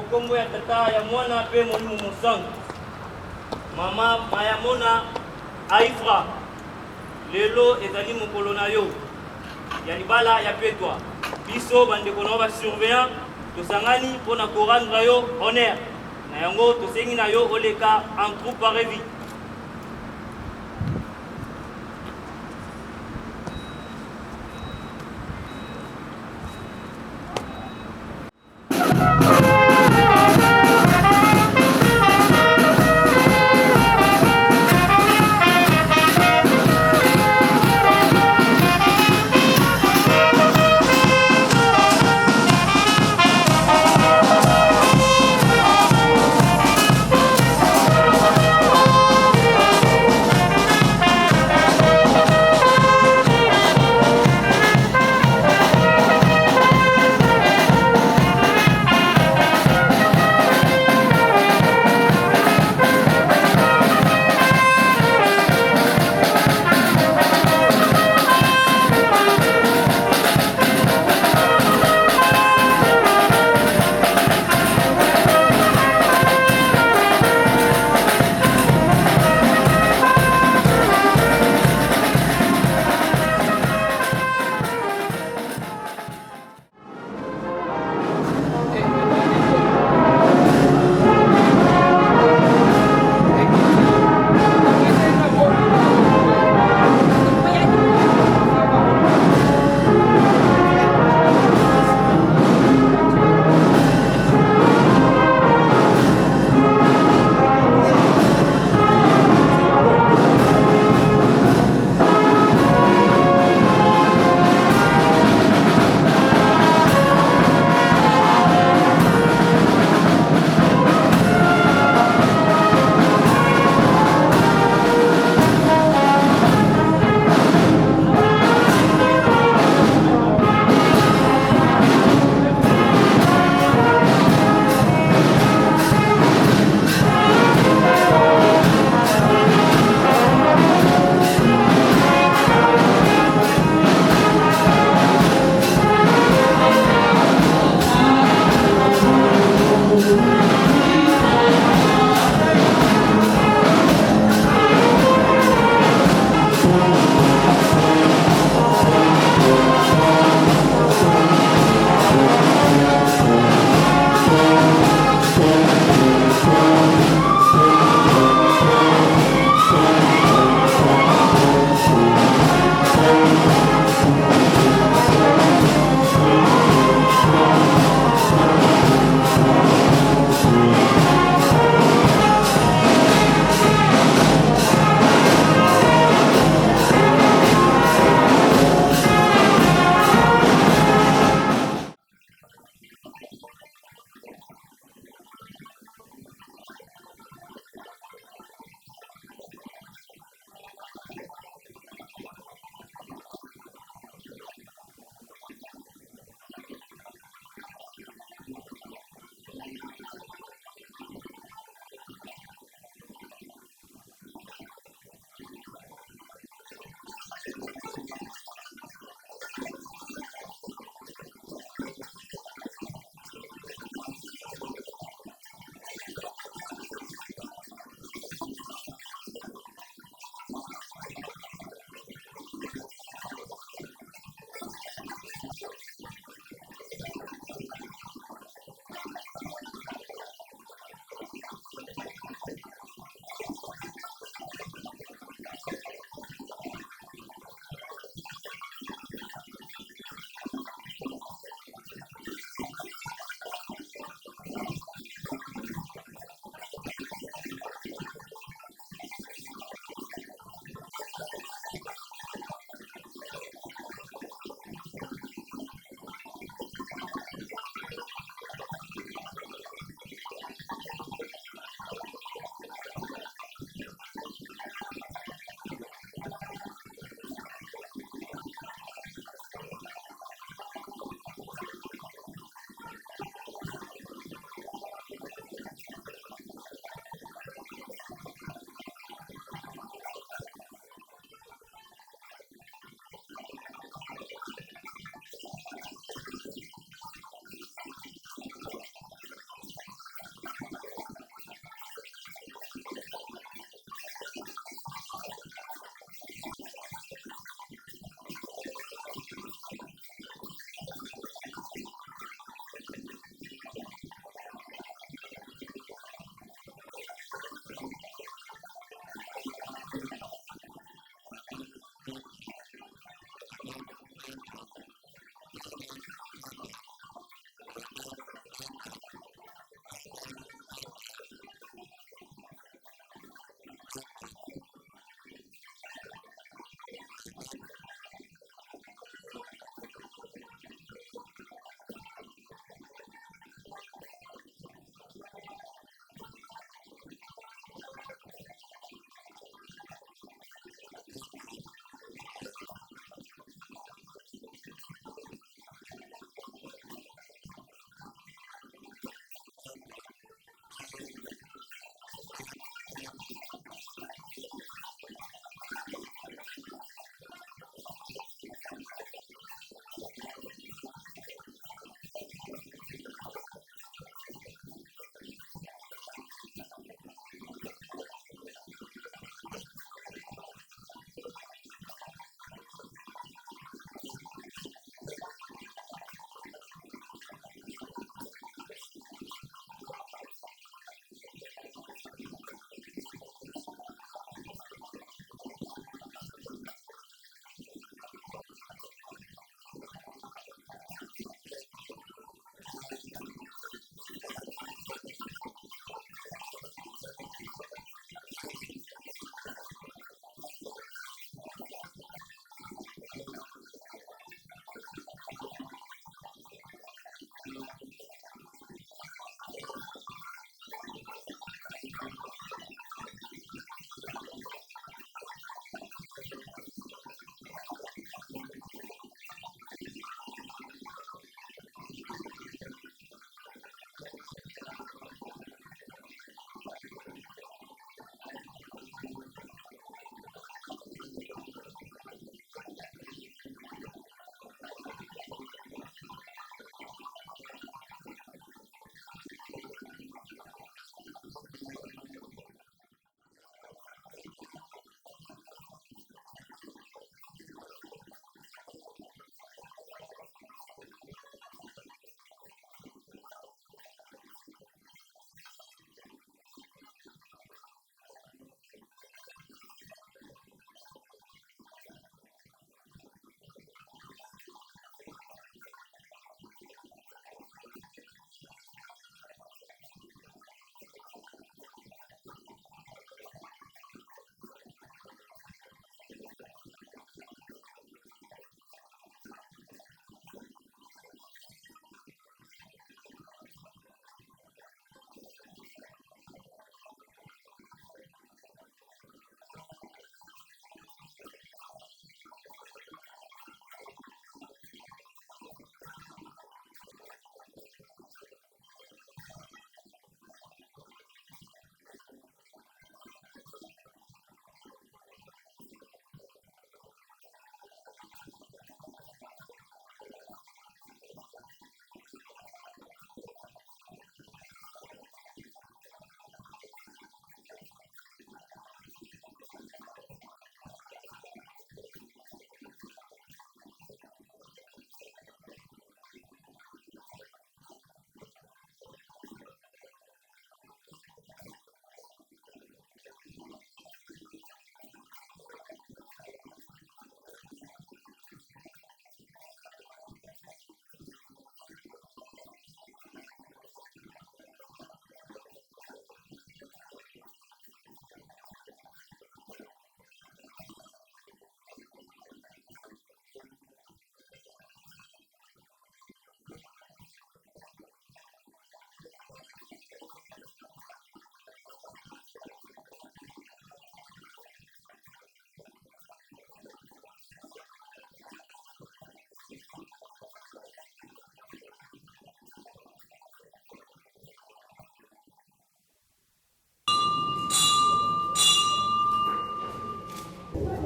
Nkombo ya Tata, ya Mwana mpe Molimo Mosantu. Mama Mayamona Aifra, lelo ezali mokolo na yo ya libala ya petwa. Biso bandeko na yo ba surveillant tosangani mpo na korendre yo honneur. Na yango tosengi na yo oleka en troupe revue.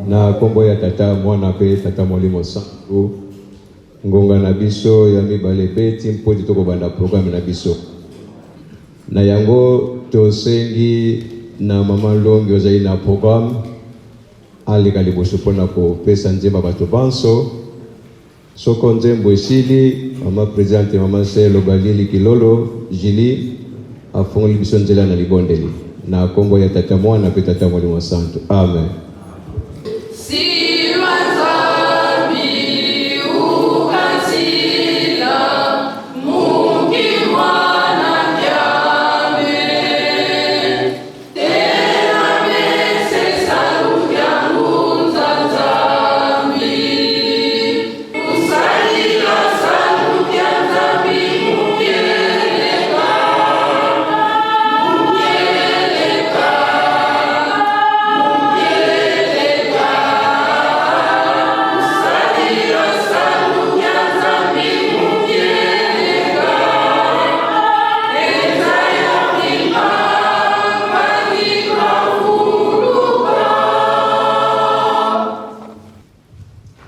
Na kombo ya Tata, Mwana mpe Tata Molimo Santu, ngonga na biso ya mibale ebeti mpo ete tokobanda programme na biso. Na yango tosengi na mama Longi ozali na programme aleka liboso mpo na kopesa nzembo bato banso. Soko nzembo esili, mama presidente mama Selo Balili Kilolo Julie afungoli biso nzela na libondeli na kombo ya Tata, Mwana mpe Tata Molimo Santu. Amen.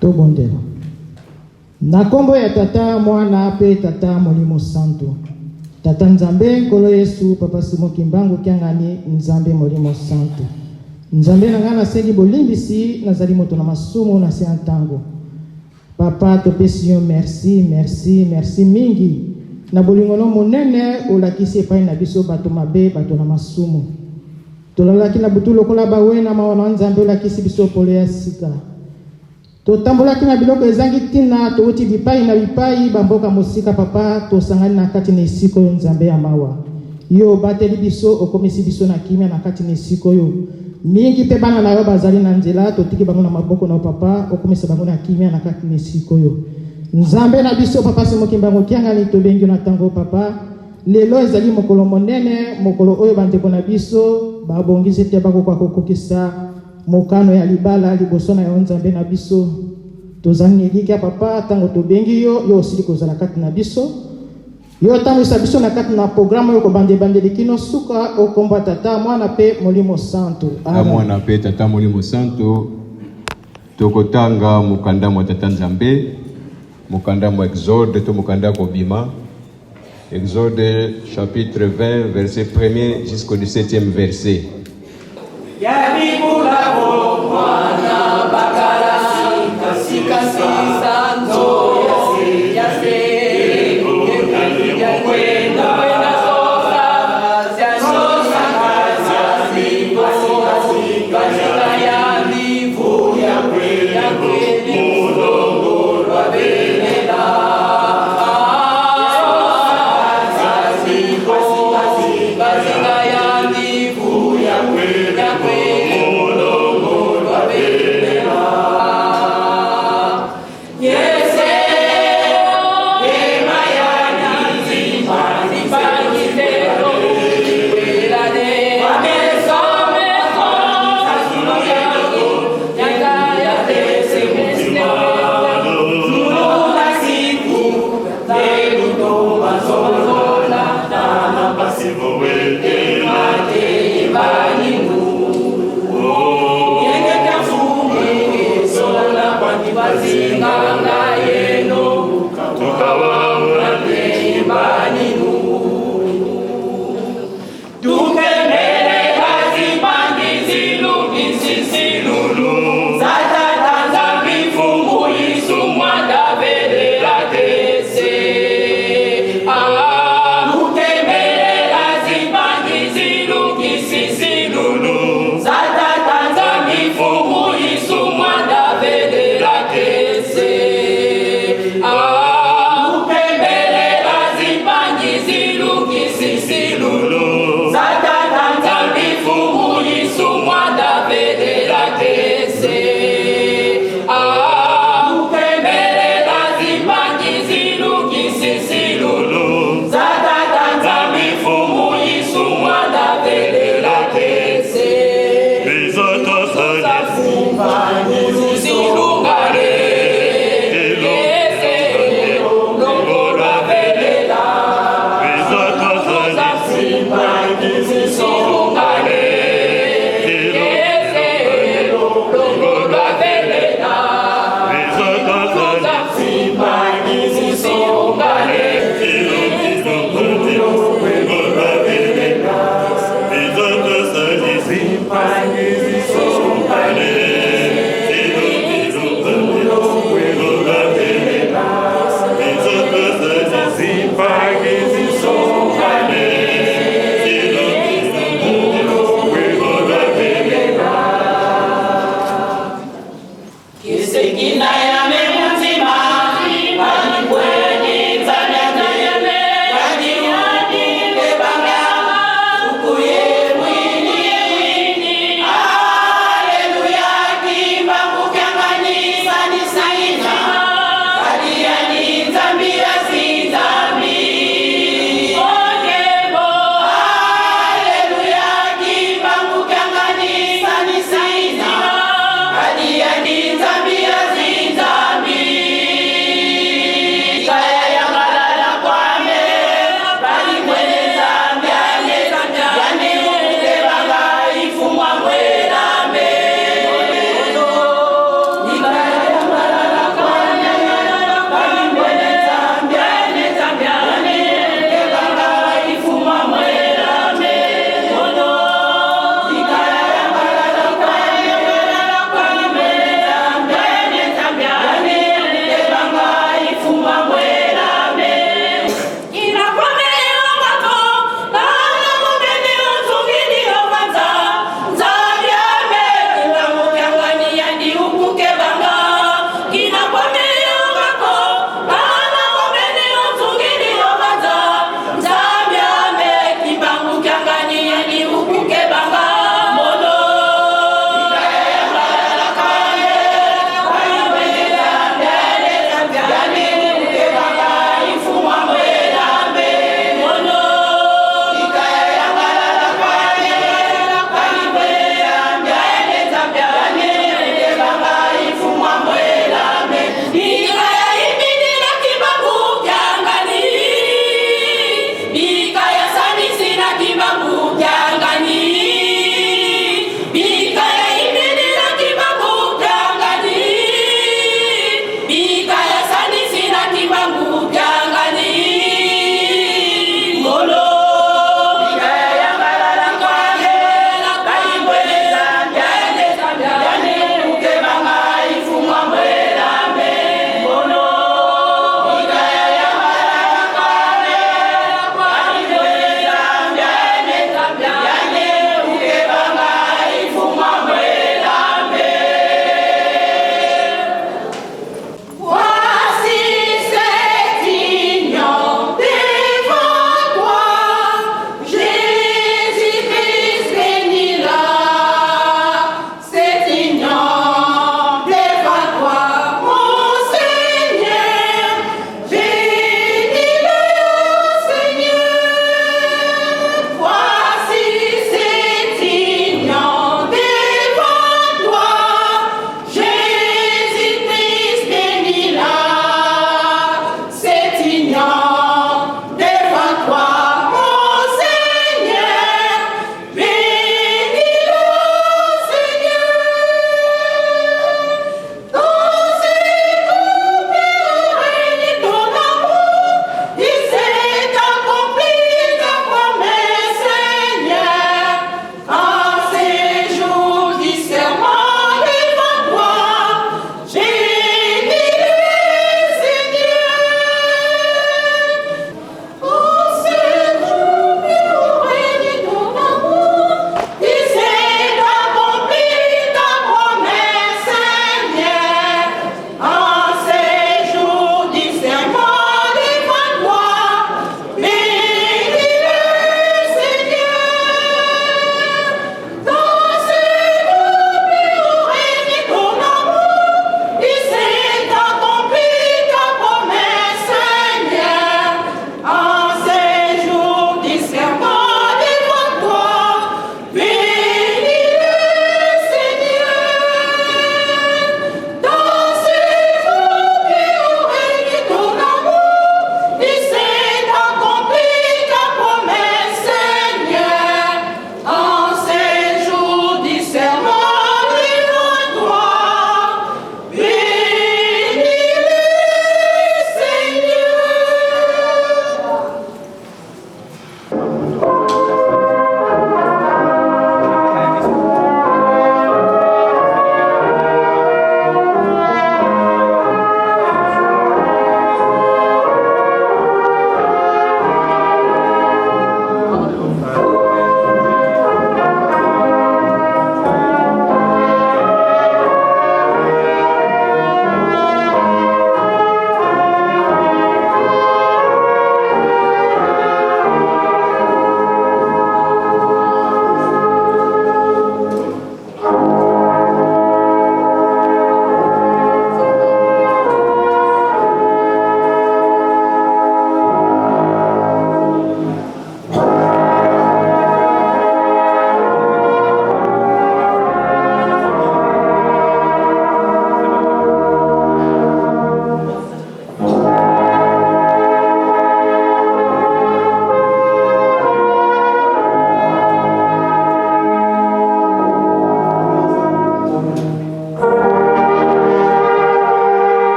Tobondela. Na nkombo ya Tata, Mwana mpe Tata Molimo Santu. Tata Nzambe, Nkolo Yesu, Papa Simon Kimbangu Kiangani, Nzambe Molimo Santu. Nzambe na ngai, nasengi bolimbisi, nazali moto na masumu na se ya ntango. Papa, topesi yo merci, merci, merci mingi na bolingo no monene olakisi epai na biso bato mabe, bato na masumu. Tolalaki na butu lokola bawe, na mawa na Nzambe olakisi biso pole ya sika. Totambolaki na biloko ezangi ntina, touti bipai na bipai, bamboka mosika, Papa, tosangani na kati na esika oyo, Nzambe ya mawa. Yo obateli biso, okomisi biso na kimia na kati na esika oyo. Mingi mpe bana na yo bazali na nzela, totiki bango na maboko na yo, Papa, okomisa bango na kimia na kati na esika oyo. Nzambe na biso, Papa Simon Kimbangu Kiangani, tobengi yo na ntango, Papa. Lelo ezali mokolo monene, mokolo oyo bandeko na biso babongisi ete bakoka kokokisa mokano ya libala liboso na yo, Nzambe na biso. Tozali na elikya, Papa, ntango tobengi yo, yo osili kozala kati na biso. Yo otambwisa biso na kati na programme oyo kobanda ebandeli kino suka, okomba Tata, Mwana mpe Molimo Santu. Tata, Mwana mpe Tata Molimo Santu. Tokotanga mokanda mwa Tata Nzambe, mokanda mwa Exode to mokanda ya kobima. Exode chapitre 20 verset 1er jusqu'au 17e verset.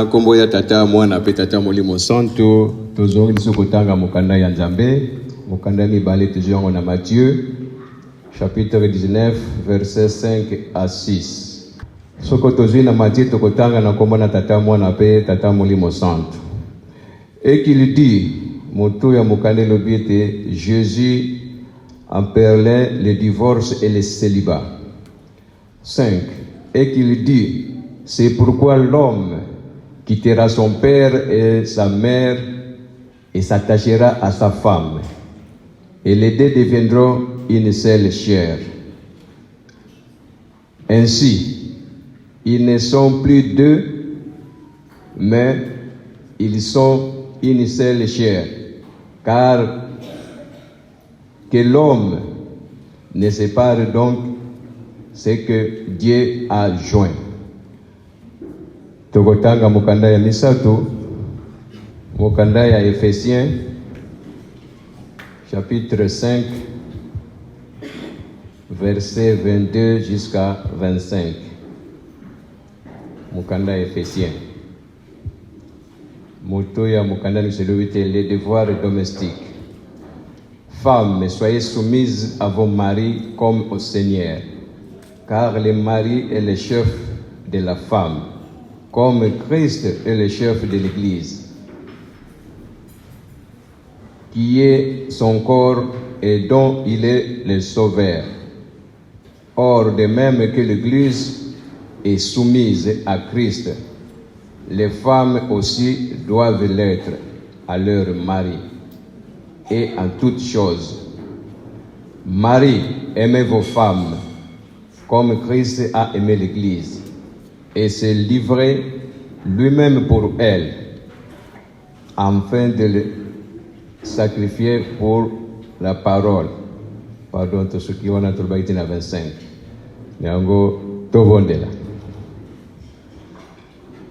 Na nkombo ya Tata, Mwana mpe Tata Molimo Santu, tozongi lisusu kotanga mokanda ya Nzambe, mokanda ya mibale tozwi yango na Matthieu chapitre 19 verset 5 à 6. Soko tozwi na Matthieu tokotanga na nkombo na Tata, Mwana mpe Tata Molimo Santu. Et qu'il dit, moto ya mokanda elobi ete Jésus en perlait le divorce et le célibat. 5. Et qu'il dit, c'est pourquoi l'homme quittera son père et sa mère et s'attachera à sa femme. Et les deux deviendront une seule chair. Ainsi, ils ne sont plus deux, mais ils sont une seule chair. Car que l'homme ne sépare donc ce que Dieu a joint. Tokotanga mokanda ya misato, mokanda ya Ephésiens, chapitre 5, verset 22 jusqu'à 25. Mokanda ya Ephésiens. Moto ya mokanda nyonso elobi te les devoirs domestiques. Femmes, soyez soumises à vos maris comme au Seigneur, car le mari est le chef de la femme, comme Christ est le chef de l'Église, qui est son corps et dont il est le sauveur. Or, de même que l'Église est soumise à Christ, les femmes aussi doivent l'être à leur mari et en toutes choses. Maris, aimez vos femmes comme Christ a aimé l'Église et s'est livré lui-même pour elle, afin de le sacrifier pour la parole. Pardon, tosuki wana tolobaki te na 25. Yango tobondela.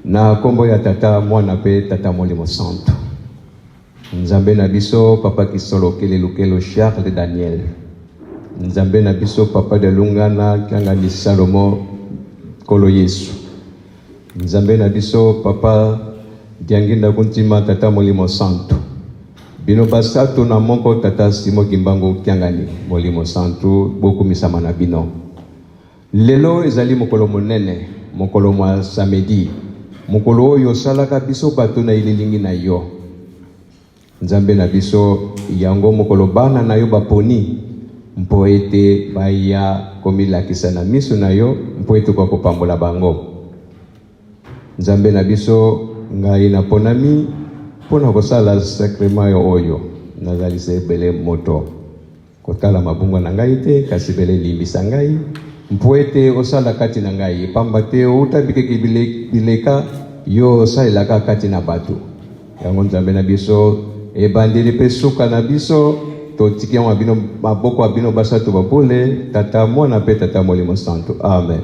Na nkombo ya Tata, Mwana mpe Tata Molimo Santu. Nzambe na biso Papa Kisolo Kele Lukelo Charles Daniel. Nzambe na biso Papa de Lungana Kiangani Salomo Kolo Yesu. Nzambe na biso Papa Dianginda Kuntima Tata Molimo Santu. Bino basato na moko Tata Simo Kimbangu Kiangani Molimo Santu bokumisama na bino. Lelo ezali mokolo monene, mokolo mwa samedi, mokolo oyo osalaka biso bato na elilingi na yo. Nzambe na biso, yango mokolo bana na yo baponi mpo ete baya komilakisa na miso na yo mpo ete okoka kopambola bango. Nzambe na biso, ngai naponami mpo na kosala sakrema oyo, nazalisa ebele moto. Kotala mabunga na ngai te, kasi bele limbisa ngai, mpo ete osala kati na ngai, pamba te outa bikeke bileka, yo osalelaka kati na bato. Yango Nzambe na biso, ebandeli mpe suka na biso, totiki yango na bino, maboko ya bino basato babule, Tata, Mwana mpe Tata Molimo Santu. Amen.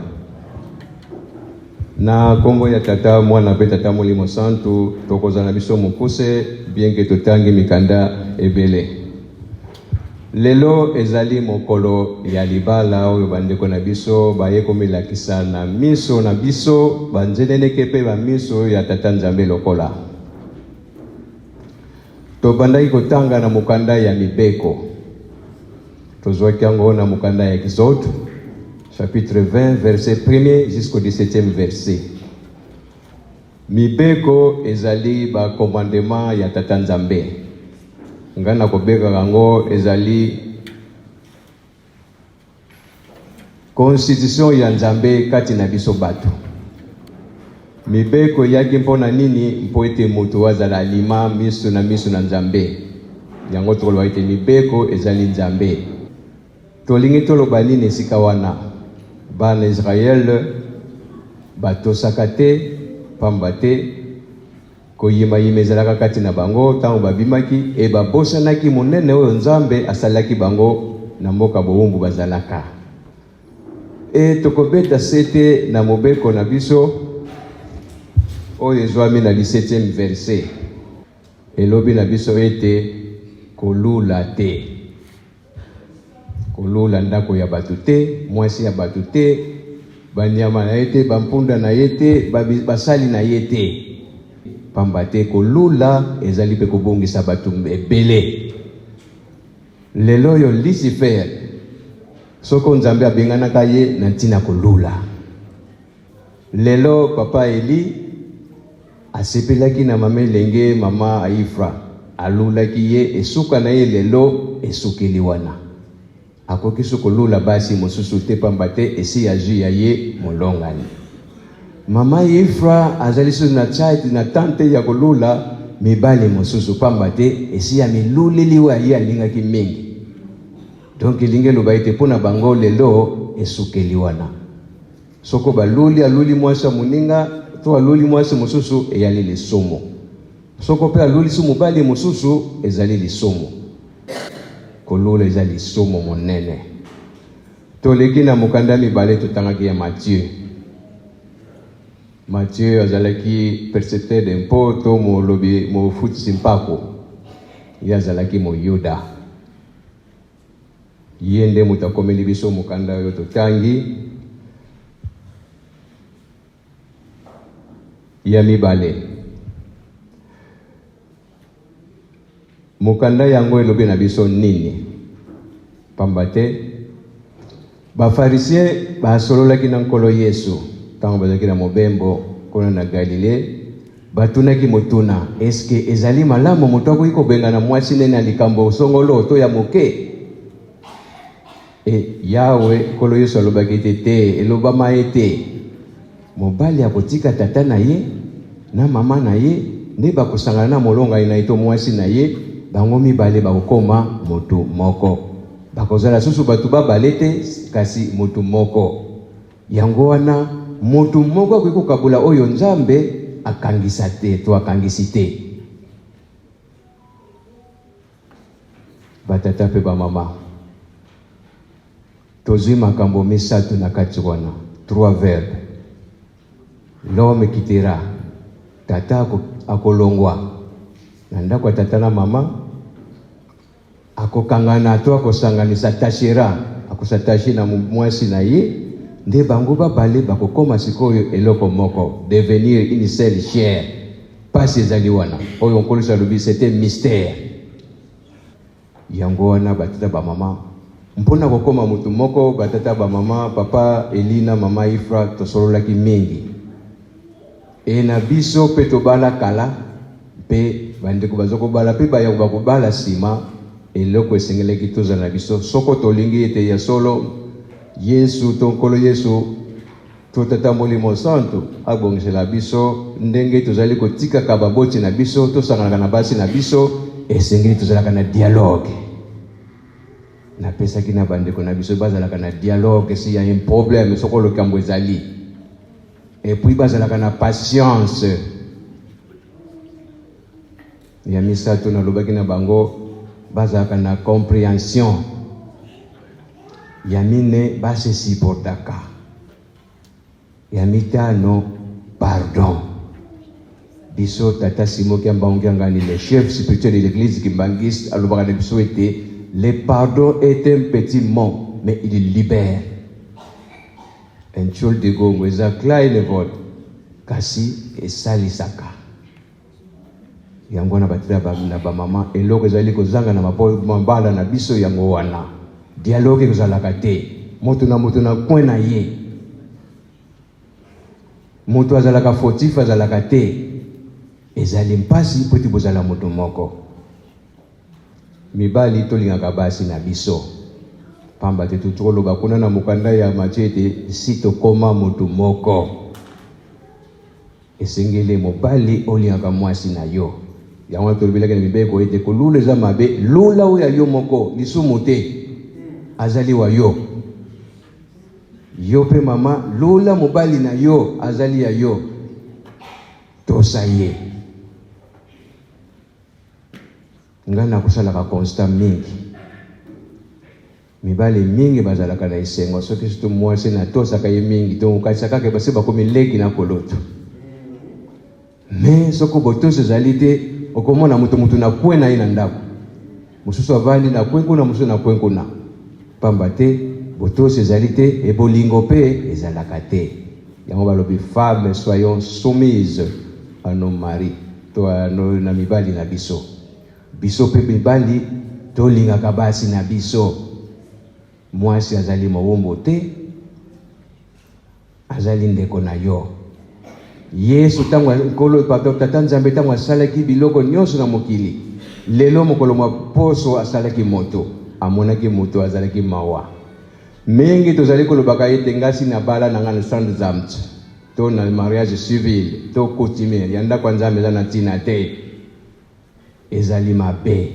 Na kombo ya Tata, Mwana mpe Tata Molimo Santu, tokozala na biso mokuse, bien que totangi mikanda ebele. Lelo ezali mokolo ya libala oyo bandeko na biso baye komilakisa na miso na biso banzeneneke mpe bamiso ya Tata Nzambe lokola. Tobandaki kotanga na mokanda ya Mibeko. Tozwaki yango na mokanda ya Exode chapitre 20 verset 1er jusqu'au 17e verset. Mibeko ezali ba commandement ya Tata Nzambe. Ngai nakobengaka yango ezali constitution ya Nzambe kati na biso bato. Mibeko eyaki mpo na nini? Mpo ete moto azala alima miso na miso na Nzambe. Yango tokoloba ete mibeko ezali Nzambe. Tolingi toloba nini esika wana? Bana Israël batosaka te, pamba te koyimayima ezalaka kati na bango ntango babimaki, e babosanaki monene oyo Nzambe asalelaki bango na mboka bowumbu bazalaka. E tokobeta sete na mobeko na biso oyo ezwami na 17e verset, elobi na biso ete kolula te. Kolula ndako ya bato te, mwasi ya bato te, banyama na ye te, bampunda na ye te, basali na ye te. Pamba te kolula ezali mpe kobungisa bato ebele. Lelo oyo Lucifer, soko Nzambe abenganaka ye na ntina kolula. Lelo papa Eli asepelaki na mama elenge mama Aifra, alulaki ye, esuka na ye lelo esukeli wana. Akoki su kolula basi mosusu te pamba te esi azwi ya ye molongani. Mama Ifra azali susu na chat na temps te ya kolula mibali mosusu pamba te esi amiluleli oyo ye alingaki mingi. Donc elingi eloba ete mpo na bango lelo esukeli wana. Soko baluli aluli mwasi ya moninga to aluli mwasi mosusu eyali lisumu. Soko mpe alulisi mobali mosusu ezali lisumu. Kolula eza lisumu monene. Toleki na mokanda mibale totangaki ya Matthieu. Matthieu azalaki percepteur d'impôt to molobi mofutisi mpako. Ye azalaki Moyuda. Ye nde moto akomeli biso mokanda oyo totangi. Ya mibale, mokanda yango elobi na biso nini? Pamba te Bafarisien basololaki na Nkolo Yesu ntango bazalaki na mobembo kuna na Galile. Batunaki motuna, eske ezali malamu moto akoki kobengana mwasi nene na likambo songolo to ya moke? E Yawe, Nkolo Yesu alobaki ete te, elobama ete mobali akotika tata na ye na mama na ye, nde bakosangana na molongani na ye to mwasi na ye, bango mibale bakokoma moto moko. Bakozala susu bato babale te, kasi moto moko. Yango wana moto moko akoki kokabola oyo Nzambe akangisa te to akangisi te. Batata mpe bamama, tozwi makambo misato na kati wana, trois verbes. L'homme quittera, tata akolongwa na ndako ya tata na mama, akokangana to akosanganisa, attachera, akosatache na mwasi na ye, nde bango babale bakokoma sikoyo eloko moko, devenir une seule chair. Pasi ezali wana, oyo Nkolo Yesu alobi c'est un mystère. Yango wana batata ba mama, mpona kokoma motu moko, batata ba mama, papa Eli na mama Ifra tosololaki mingi. E na biso mpe tobala kala, mpe bandeko baza kobala mpe baya bakobala nsima, eloko esengelaki tozala na biso soko tolingi ete ya solo Yesu to Nkolo Yesu To Tata Molimo Santu abongisela biso ndenge tozali kotikaka baboti na biso, tosanganaka na basi na biso, esengeli tozalaka na dialogue. Napesaki na bandeko na biso bazalaka na dialogue s'il y a un problème, soko likambo ezali. Et puis bazalaka na patience. Ya misato nalobaki na bango bazalaka na comprehension. Ya mine ba se supportaka. Ya mitano pardon. Biso tata Simon Kiambangu Kiangani le chef spirituel de l'église kimbanguiste alobaka na biso ete le pardon est un petit mot mais il libère. Entschuldigung eza kleine wort kasi esalisaka. Yango wana batata na bamama, eloko ezali kozanga na mabala na biso yango wana. Dialogue ekozalaka te, moto na moto na coin na ye. Moto azalaka fautif azalaka te. Ezali mpasi mpo ete bozala moto moko. Mibali tolingaka basi na biso, pamba te touti koloba kuna na mokanda ya Matthieu ete si tokoma moto moko. Esengeli mobali olingaka mwasi na yo. Yango wana tolobelaki na mibeko ete kolula eza mabe, lula oyo ya yo moko, lisumu te. Azali wa yo. Yo pe mama, lula mobali na yo, azali ya yo. Tosa ye. Ngai nakosalaka constat mingi. Mibali mingi bazalaka na esengo soki surtout mwasi na atosaka ye mingi, donc okanisa kaka basi bakomi leki na koloto. Mais soko botosi ezali te, okomona moto moto na coin na ye na ndako, mosusu avandi na coin kuna, mosusu na coin kuna, pamba te botosi ezali te e bolingo pe ezalaka te. Yango balobi femme soyons soumise à nos maris. na mibali na biso. Biso mpe mibali tolingaka basi na biso. Mwasi azali mowumbu te, azali ndeko na yo. Yesu ntango Nkolo, pardon, Tata Nzambe ntango asalaki biloko nyonso na mokili, lelo mokolo mwa poso asalaki moto, amonaki moto azalaki mawa mingi. Tozali kolobaka ete ngasi na bala na nga na Standesamt to na mariage civil to coutumier ya ndako ya Nzambe eza na ntina te, ezali mabe.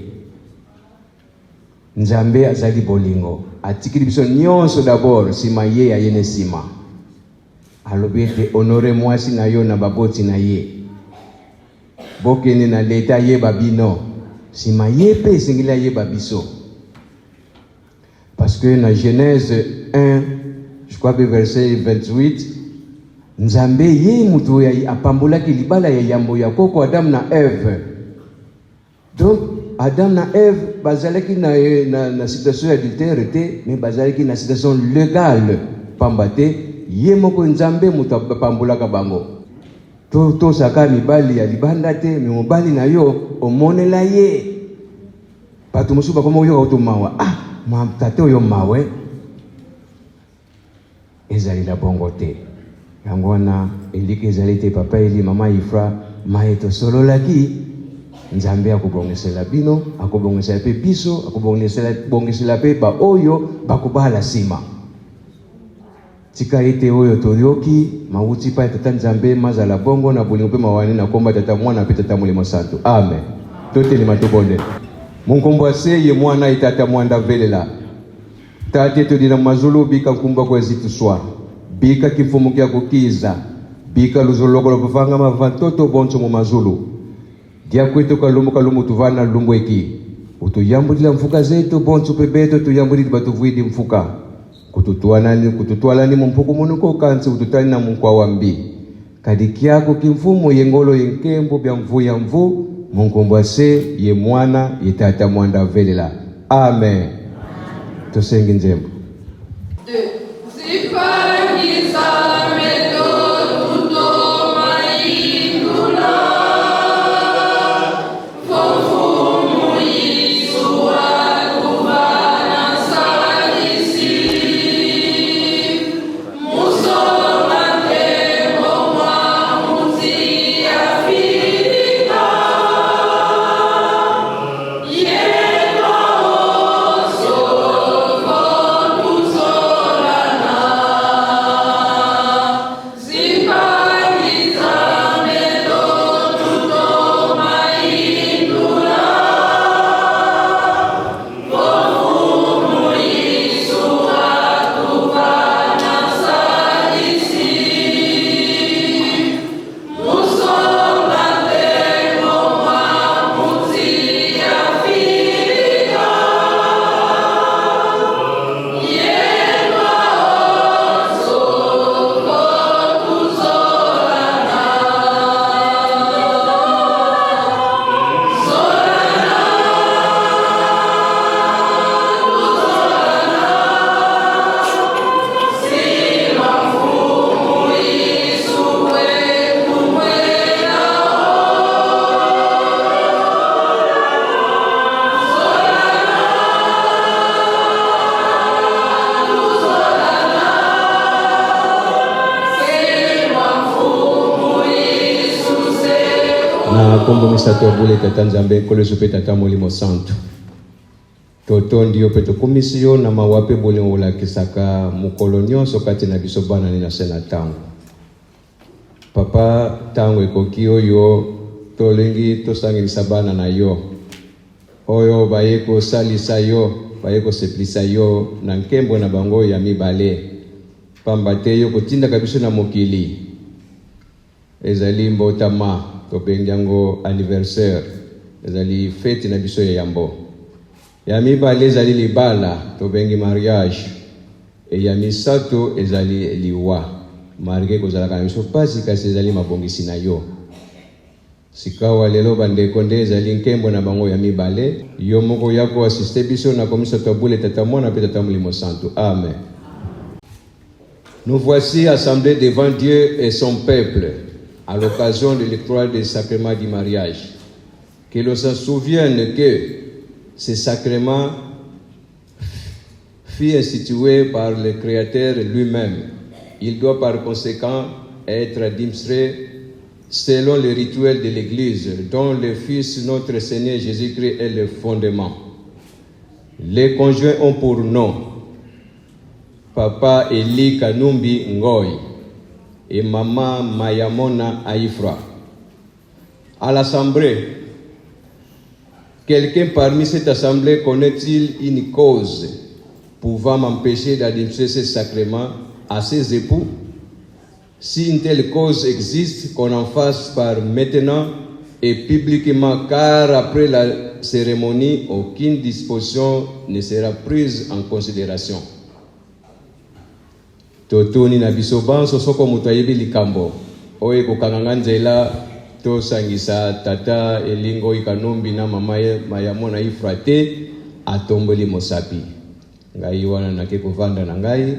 Nzambe azali bolingo, atikili biso nyonso d'abord, nsima ye aye ne nsima. Alobi ete honore mwasi na yo na baboti na ye, bokende na leta ayeba bino, nsima ye mpe esengeli ayeba biso. Parce que na Genèse 1, je crois que verset 28, Nzambe ye moto apambolaki libala ya yambo ya koko Adam na Ève. Donc Adam na Ève bazalaki na, na, na situation ya adultère te, mais bazalaki na situation légale, pamba te ye moko Nzambe moto apambolaka bango. Tosaka mibali ya libanda te, me mobali na yo omonela ye. Bato mosusu bakoma koyoka kutu mawa, ah ma tata oyo mawe. Ezali na bongo te. Yango wana eliki ezali te papa Eli, mama Ifra, maye tosololaki, Nzambe akobongisela bino, akobongisela mpe biso, akobongisela mpe baoyo bakobala nsima. Tika ete oyo toyoki mawuti epai ya Tata Nzambe mazala bongo na bolingo mpe mawa na kombo ya Tata Mwana mpe Tata Molimo Santu. Amen. Totelema tobondela. Munkombo ase ye mwana ye Tata mwanda velela. Tate tudi na mazulu bika nkumba kwa zituswa. Bika kifumu kya kukiza. Bika luzoloko lopavanga mavantoto bonso mu mazulu. Dia kwetu kalumbu kalumbu tuvana lumbu eki. Utuyambulila mfuka zetu bonso pe beto tuyambulili batuvuidi mfuka. Kututwanani kututwalani mu mpuku munuko kansi ututani na munkwa wa mbi. Kadi kyako kimfumu ye ngolo ye nkembo bya mvu ya mvu munkumbwa se ye mwana ye tata mwanda velela. Amen. Tosengi nzembo. Na nkombo misato ya bule, Tata Nzambe, Nkolo Yesu mpe Tata Molimo Santu, totondi yo mpe tokumisi yo na mawa mpe bolingo olakisaka mokolo nyonso kati na biso bana ni na se na ntango. Papa, ntango ekoki oyo tolingi tosangisa bana na yo oyo baye kosalisa yo, baye kosepelisa yo na nkembo na bango ya mibale, pamba te yo kotindaka biso na mokili. Ezali mbotama, tobengi yango anniversaire, ezali feti na biso ya yambo. Ya mibale ezali libala, tobengi mariage. E ya misato ezali liwa. Malgre kozalaka na biso mpasi, kasi ezali mabongisi na yo. Sikawa lelo bandeko nde ezali nkembo na bango ya mibale. Yo moko ya ko assister biso na komisato ya bule Tata Mwana mpe Tata Molimo Santu. Amen. Nous voici assemblés devant Dieu et son peuple. à l'occasion de l'octroi des sacrements du mariage. Que l'on s'en souvienne que ce sacrement fut institué par le Créateur lui-même. Il doit par conséquent être administré selon le rituel de l'Église, dont le Fils notre Seigneur Jésus-Christ est le fondement. Les conjoints ont pour nom Papa Eli Kanumbi Ngoy et Maman Mayamona Aifra. À l'Assemblée, quelqu'un parmi cette assemblée connaît-il une cause pouvant m'empêcher d'administrer ce sacrement à ses époux? Si une telle cause existe, qu'on en fasse par maintenant et publiquement, car après la cérémonie, aucune disposition ne sera prise en considération. Totuni na biso banso soko moto ayebi likambo oyo ekokanga nga nzela tosangisa tata Eli Ngoy Kanumbi na mama Mayamona Ifra te, atomboli mosapi. Ngai wana nake kovanda na ngai,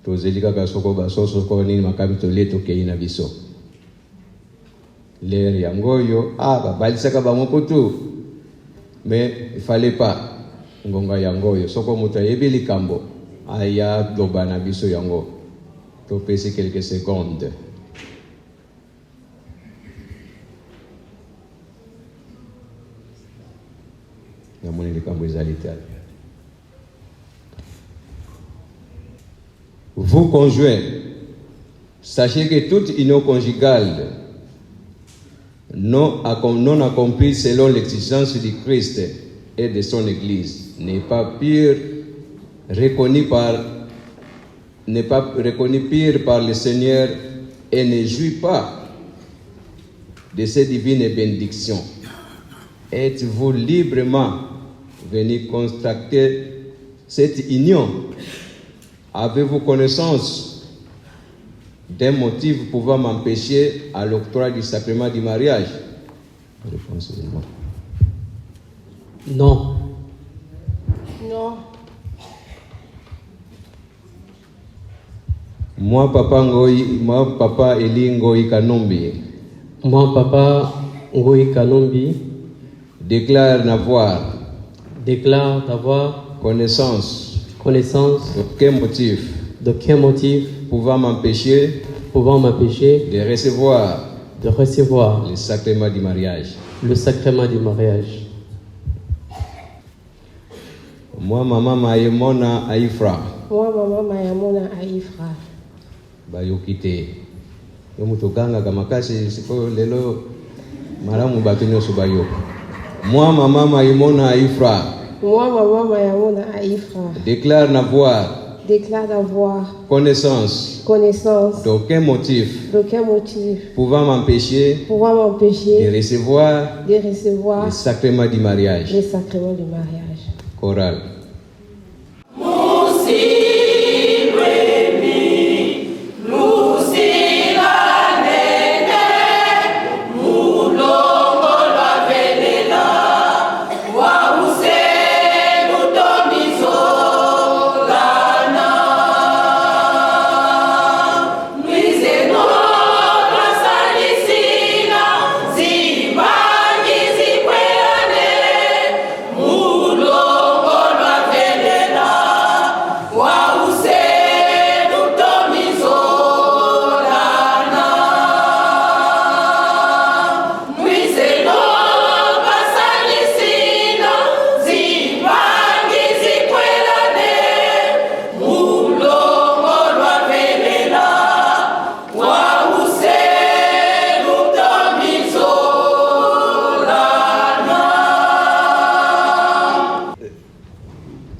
tozeli kaka soko basoso soko nini makambi tolie tokei na biso. L'heure yango oyo, ah, babalisaka bango kutu, mais il fallait pas. Ngonga yango oyo soko moto ayebi likambo aya loba na biso yango. Topesi quelques secondes. Namoni likambo ezali te. Vous conjoints, sachez que toute union conjugale non accomplie selon l'exigence du Christ et de son Église n'est pas pure reconnue par, n'est pas reconnue pure par le Seigneur et ne jouit pas de ses divines bénédictions. Êtes-vous librement venu contracter cette union? Avez-vous connaissance d'un motif pouvant m'empêcher à l'octroi du sacrement du mariage? Réponse est non. Non. Non. Moi, papa Ngoy, moi, papa Eli Ngoy Kanumbi. Moi, papa Ngoy Kanumbi. Déclare n'avoir. Déclare d'avoir. Connaissance. Connaissance. D'aucun motif. D'aucun motif. Pouvant m'empêcher. Pouvant m'empêcher. De recevoir. De recevoir. Le sacrement du mariage. Le sacrement du mariage. Moi, maman Mayamona Aifra. Moi, maman Mayamona Aifra. Bayoki te. Yo moto ogangaka makasi sikoyo lelo malamu bato nyonso bayoka. Moi, maman Mayamona Aifra. Moi, maman Mayamona Aifra. Déclare n'avoir. Déclare d'avoir. Connaissance. Connaissance. D'aucun motif. D'aucun motif. Pouvant m'empêcher. Pouvant m'empêcher. De recevoir. De recevoir. Le sacrement du mariage. Le sacrement du mariage. Chorale.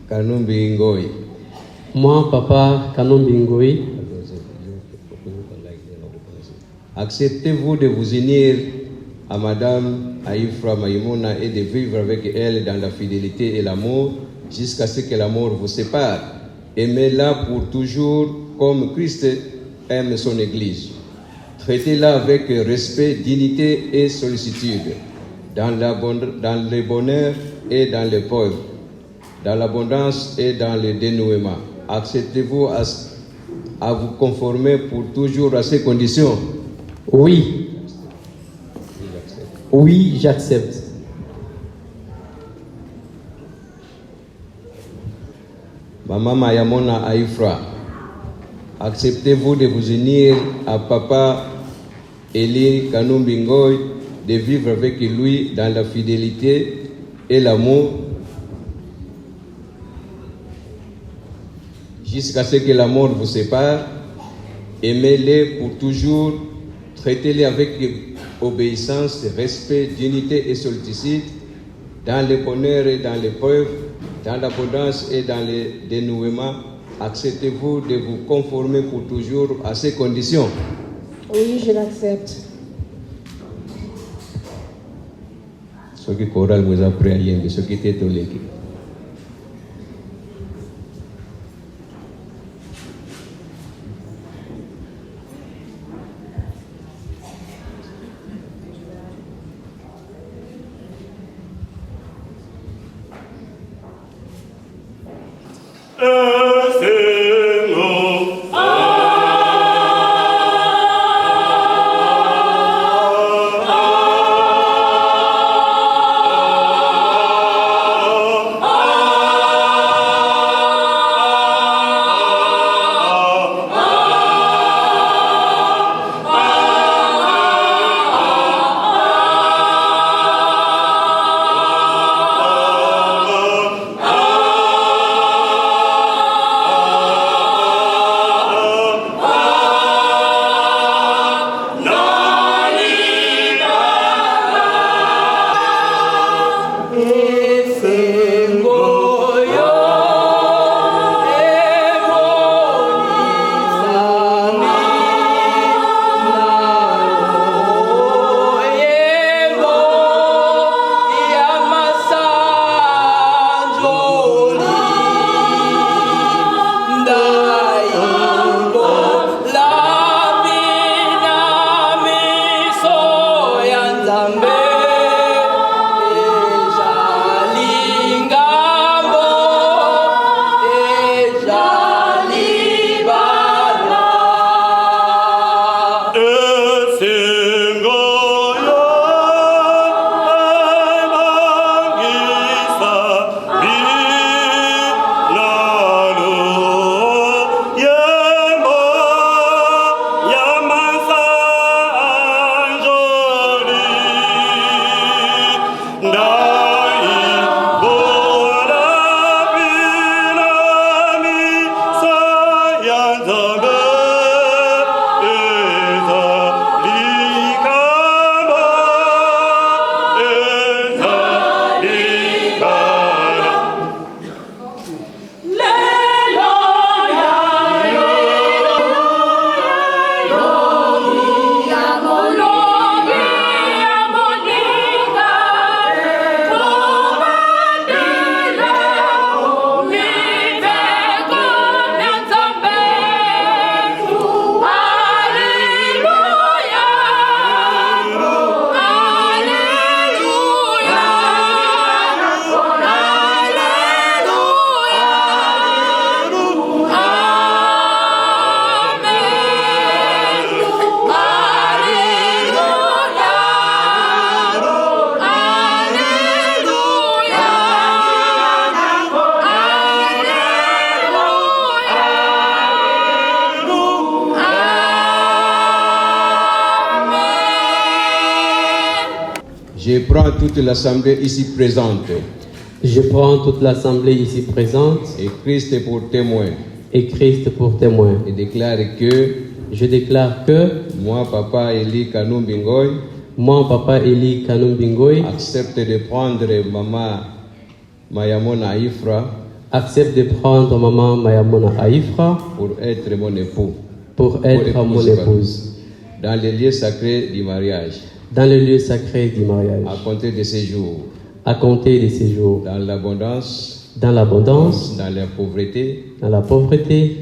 Kanumbi Ngoy. Moi, papa Kanumbi Ngoy. Acceptez-vous de vous unir à Madame Aïfra Maïmouna et de vivre avec elle dans la fidélité et l'amour jusqu'à ce que l'amour vous sépare? Aimez-la pour toujours comme Christ aime son Église. Traitez-la avec respect, dignité et sollicitude, dans le bonheur et dans le pauvre, dans l'abondance et dans le dénouement. Acceptez-vous à vous conformer pour toujours à ces conditions? Oui. Oui, j'accepte. Maman Mayamona Aïfra, acceptez-vous de vous unir à papa Eli Kanumbi Ngoy, de vivre avec lui dans la fidélité et l'amour jusqu'à ce que la mort vous sépare? Aimez-les pour toujours, traitez-les avec obéissance, respect, dignité et sollicitude, dans le bonheur et dans l'épreuve, dans l'abondance et dans le dénouement. Acceptez-vous de vous conformer pour toujours à ces conditions? Oui, je l'accepte. Soki chorale boza prêt ayembi, soki te toleki. Esengo. Esengo yo ebangisa binalo yembo ya masanjoli ndai bola binami sa ya Nzambe ezali kamba, ezali kala. Je prends toute l'assemblée ici présente Je prends toute l'assemblée ici présente et Christ pour témoin et Christ pour témoin. et déclare que Je déclare que moi, papa Eli Kanumbi Ngoy, moi, papa Eli Kanumbi Ngoy, accepte de prendre maman Mayamona Aïfra accepte de prendre maman Mayamona Aïfra pour être mon époux, pour être mon épouse, épouse dans les lieux sacrés du mariage, dans le lieu sacré du mariage, à compter de ces jours, à compter de ces jours, dans l'abondance, dans l'abondance, dans la pauvreté, dans la pauvreté,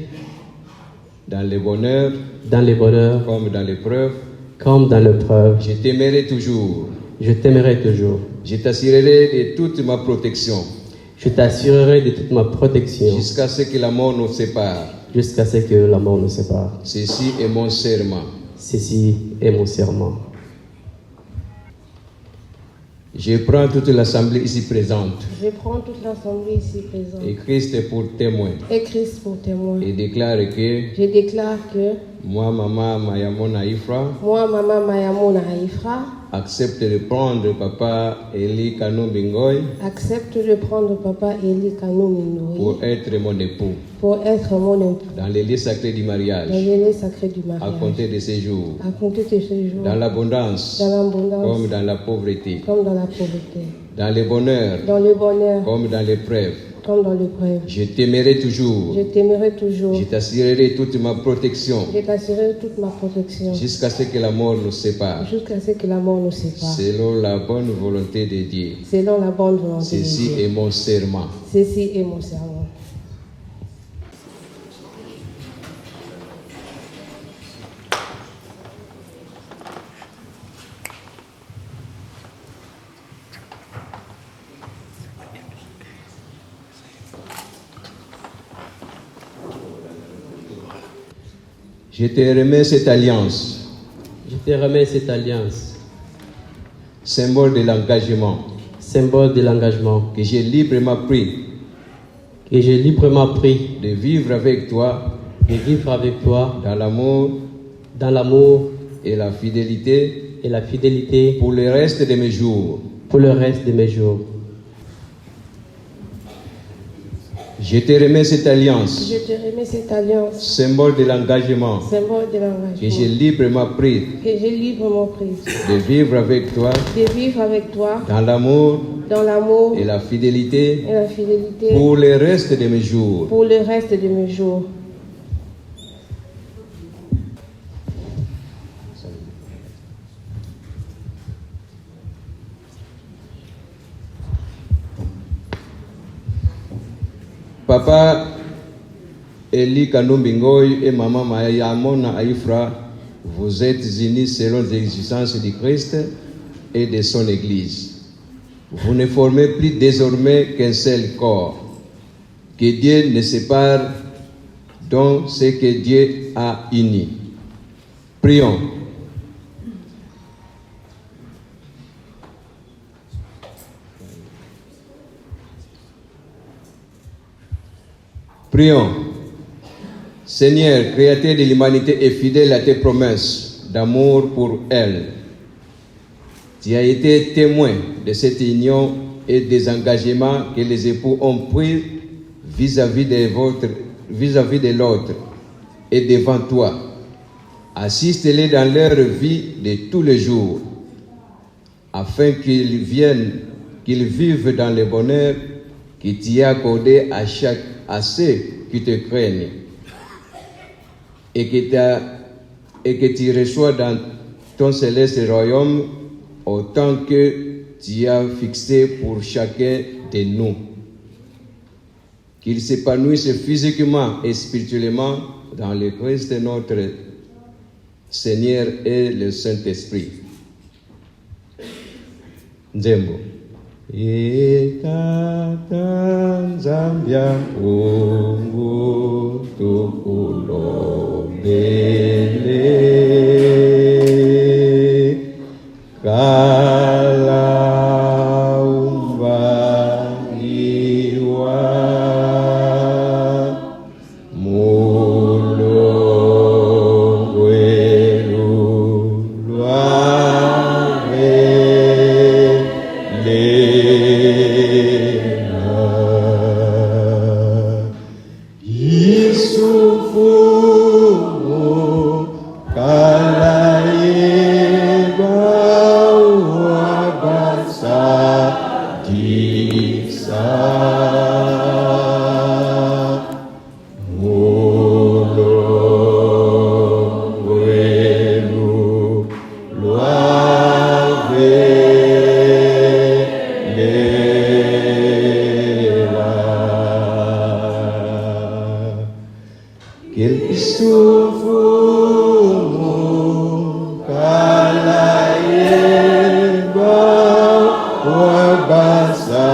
dans le bonheur dans les bonheurs comme dans l'épreuve. comme dans l'épreuve. Je t'aimerai toujours. Je t'aimerai toujours. Je t'assurerai de toute ma protection Je t'assurerai de toute ma protection jusqu'à ce que la mort nous sépare. jusqu'à ce que la mort nous sépare. Ceci est mon serment. Ceci est mon serment. Je prends toute l'assemblée ici présente Je prends toute l'assemblée ici présente et Christ pour témoin et Christ pour témoin. et déclare que Je déclare que moi, maman Mayamona Ifra, moi, maman Mayamona Aïfra, accepte de prendre papa Eli Kanombingoy accepte de prendre papa Eli Kano pour être mon époux pour être mon époux dans les lieux sacrés du dans mariage les lieux sacrés du à mariage, compter de ces jours, à compter de ce jour, dans l'abondance dans l'abondance comme dans la pauvreté, comme dans la pauvreté, dans le bonheur dans le bonheur comme dans l'épreuve. comme dans l'épreuve. Je t'aimerai toujours, Je t'aimerai toujours, je t'assurerai toute ma protection je t'assurerai toute ma protection jusqu'à ce que la mort nous sépare, jusqu'à ce que la mort nous sépare, selon la bonne volonté de Dieu. selon la bonne volonté de Ceci Dieu. est mon serment. Ceci est mon serment. Je te remets cette alliance, Je te remets cette alliance, symbole de l'engagement symbole de l'engagement que j'ai librement pris que j'ai librement pris de vivre avec toi de vivre avec toi dans l'amour dans l'amour et la fidélité et la fidélité pour le reste de mes jours. pour le reste de mes jours. Je te remets cette alliance, Je te remets cette alliance, symbole de l'engagement symbole de que j'ai l'engagement librement pris que j'ai librement prise de vivre avec toi de vivre avec toi dans l'amour dans l'amour et la fidélité et la fidélité pour le reste de mes jours. pour le reste de mes jours. Papa Eli Kanombingoy et maman Mayamona Aïfra, vous êtes unis selon les exigences du Christ et de son Église. Vous ne formez plus désormais qu'un seul corps. Que Dieu ne sépare donc ce que Dieu a uni. Prions. Prions. Seigneur, créateur de l'humanité et fidèle à tes promesses d'amour pour elle, tu as été témoin de cette union et des engagements que les époux ont pris vis-à-vis de votre, vis-à-vis de l'autre et devant toi. Assiste-les dans leur vie de tous les jours, afin qu'ils viennent, qu'ils vivent dans le bonheur que tu as accordé à chaque, à ceux qui te craignent et que, t'as- et que tu reçois dans ton céleste royaume autant que tu as fixé pour chacun de nous. Qu'ils s'épanouissent physiquement et spirituellement dans le Christ notre Seigneur et le Saint-Esprit. Nzembo. Etata Nzambia Mungu tukulombele kala umbaliwa mulongwelu lwavelela Isufumu kalaeba wabasadisa mulongwelu lwavelela Kisufumu kalaeba wabasadisa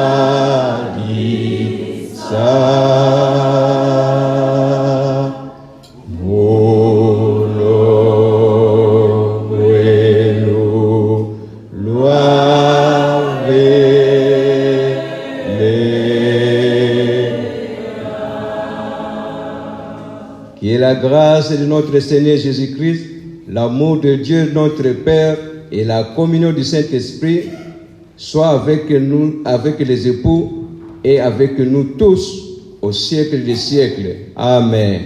la grâce de notre Seigneur Jésus-Christ, l'amour de Dieu notre Père et la communion du Saint-Esprit soient avec nous, avec les époux et avec nous tous au siècle des siècles. Amen.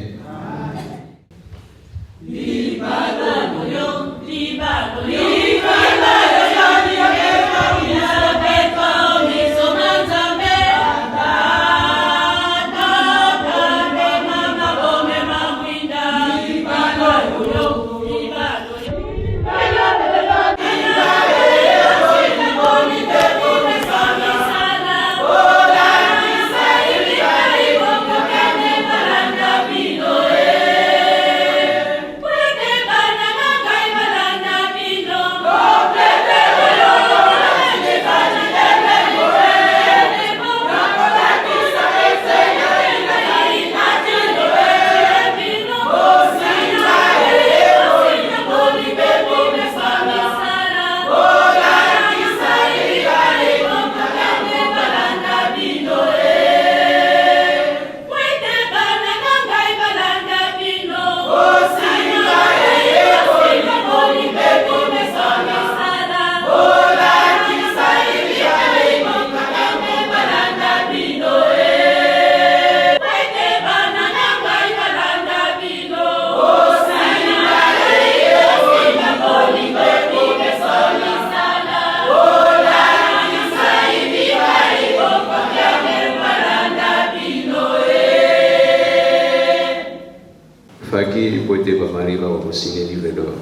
Faki po ete bamari bakoka kosigne livre d'or.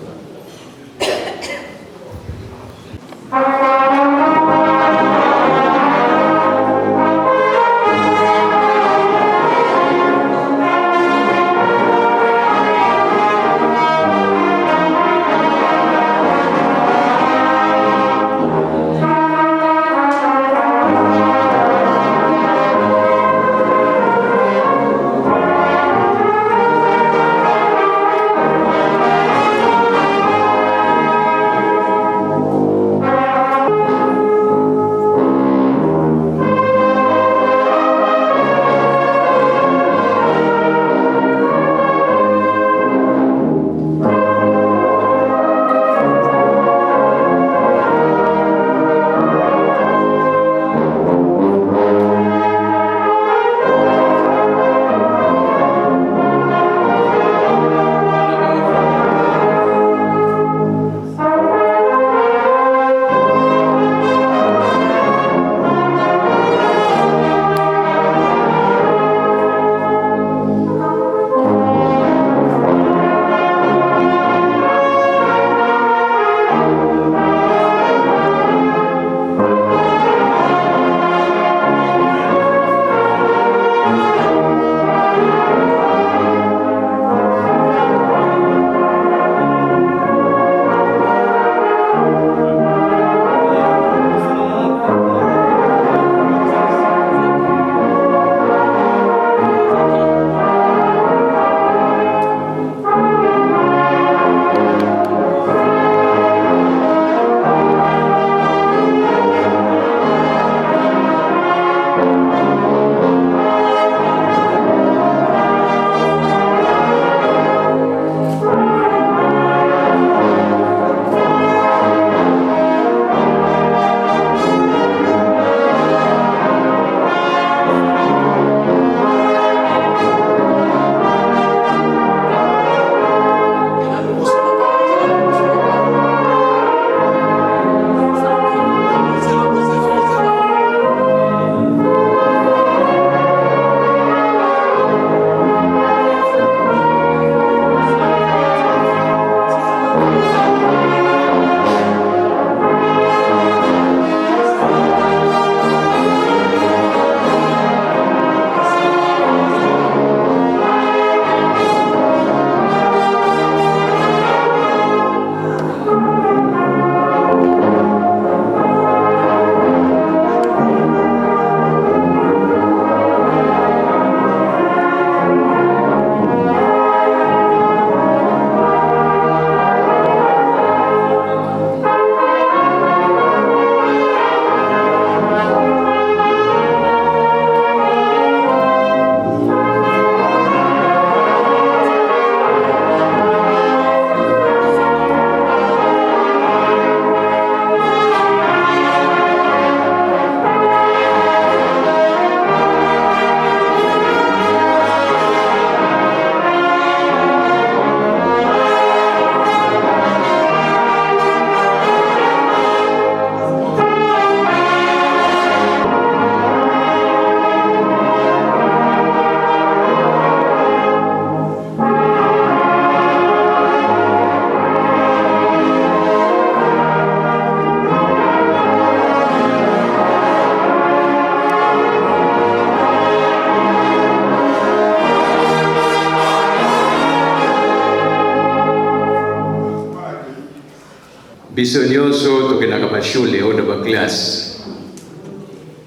Biso nyonso tokendaka ba shule oyo na ba classe.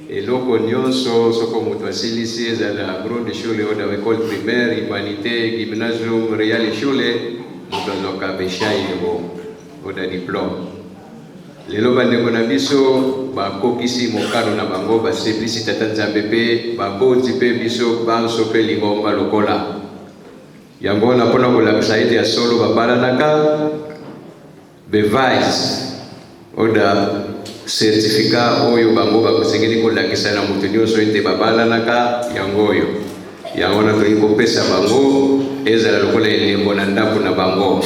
Eloko nyonso soko moto asilisi ezala grande shule oyo na ecole primaire, humanité, gymnasium, reale shule, moto azwaka bescheinigung oyo na diplome. Lelo bandeko na biso bakokisi mokano na bango, basepelisi Tata Nzambe mpe baboti mpe biso banso mpe lingomba lokola. Yango wana mpo na kolakisa ete ya solo babalanaka, Beweis oder certificat oyo bango bakosengeli kolakisa na moto nyonso ete babalanaka, yango oyo. Yango wana tolingi kopesa bango ezala lokola elembo na ndako na bango.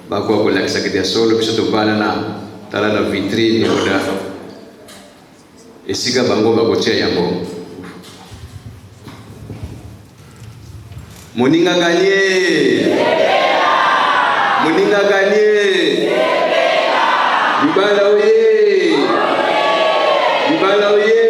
Bakoka kolakisa kete ya solo biso tobalana, tala na vitrine oder esika bango bakotia yango. Moninga ganye! Moninga ganye! Libala oye! Libala oye!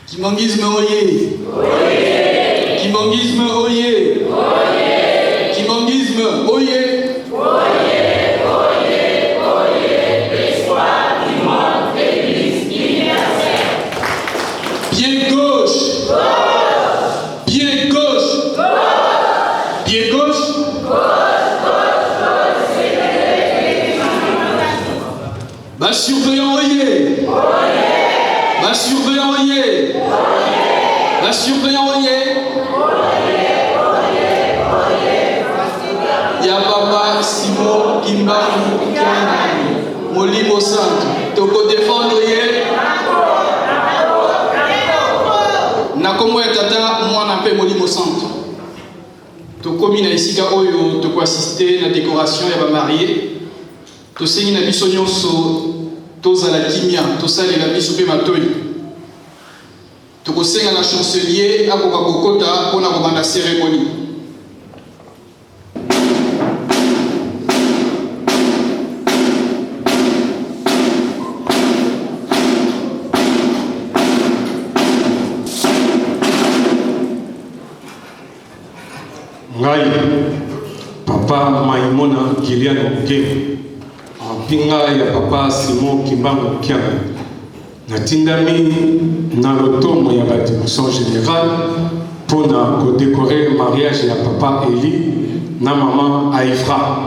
Kimbanguisme oye! Kimbanguisme oye! Kimbanguisme oye! Pied gauche! Pied gauche! Pied gauche! Ba surveillant oye! Ba surveillant oye! Ya papa Simon Kimbangu Kiangani, Molimo Santu, toko defendre ye na kombo ya Tata, Mwana mpe Molimo Santu. Tokomi na esika oyo toko assister na decoration ya ba maries. Tosengi na biso nyonso tozala kimia, tosalela miso mpe matoyi. Tokosenga na chancelier akoka kokota mpo na kobanda ceremonie. Ngai papa Maimona Kiliano Ngema, mpinga ya papa Simon Kimbangu Kiangani, natindami na lotomo ya ba direction generale mpo na kodecore mariage ya papa Elie na mama Aifra.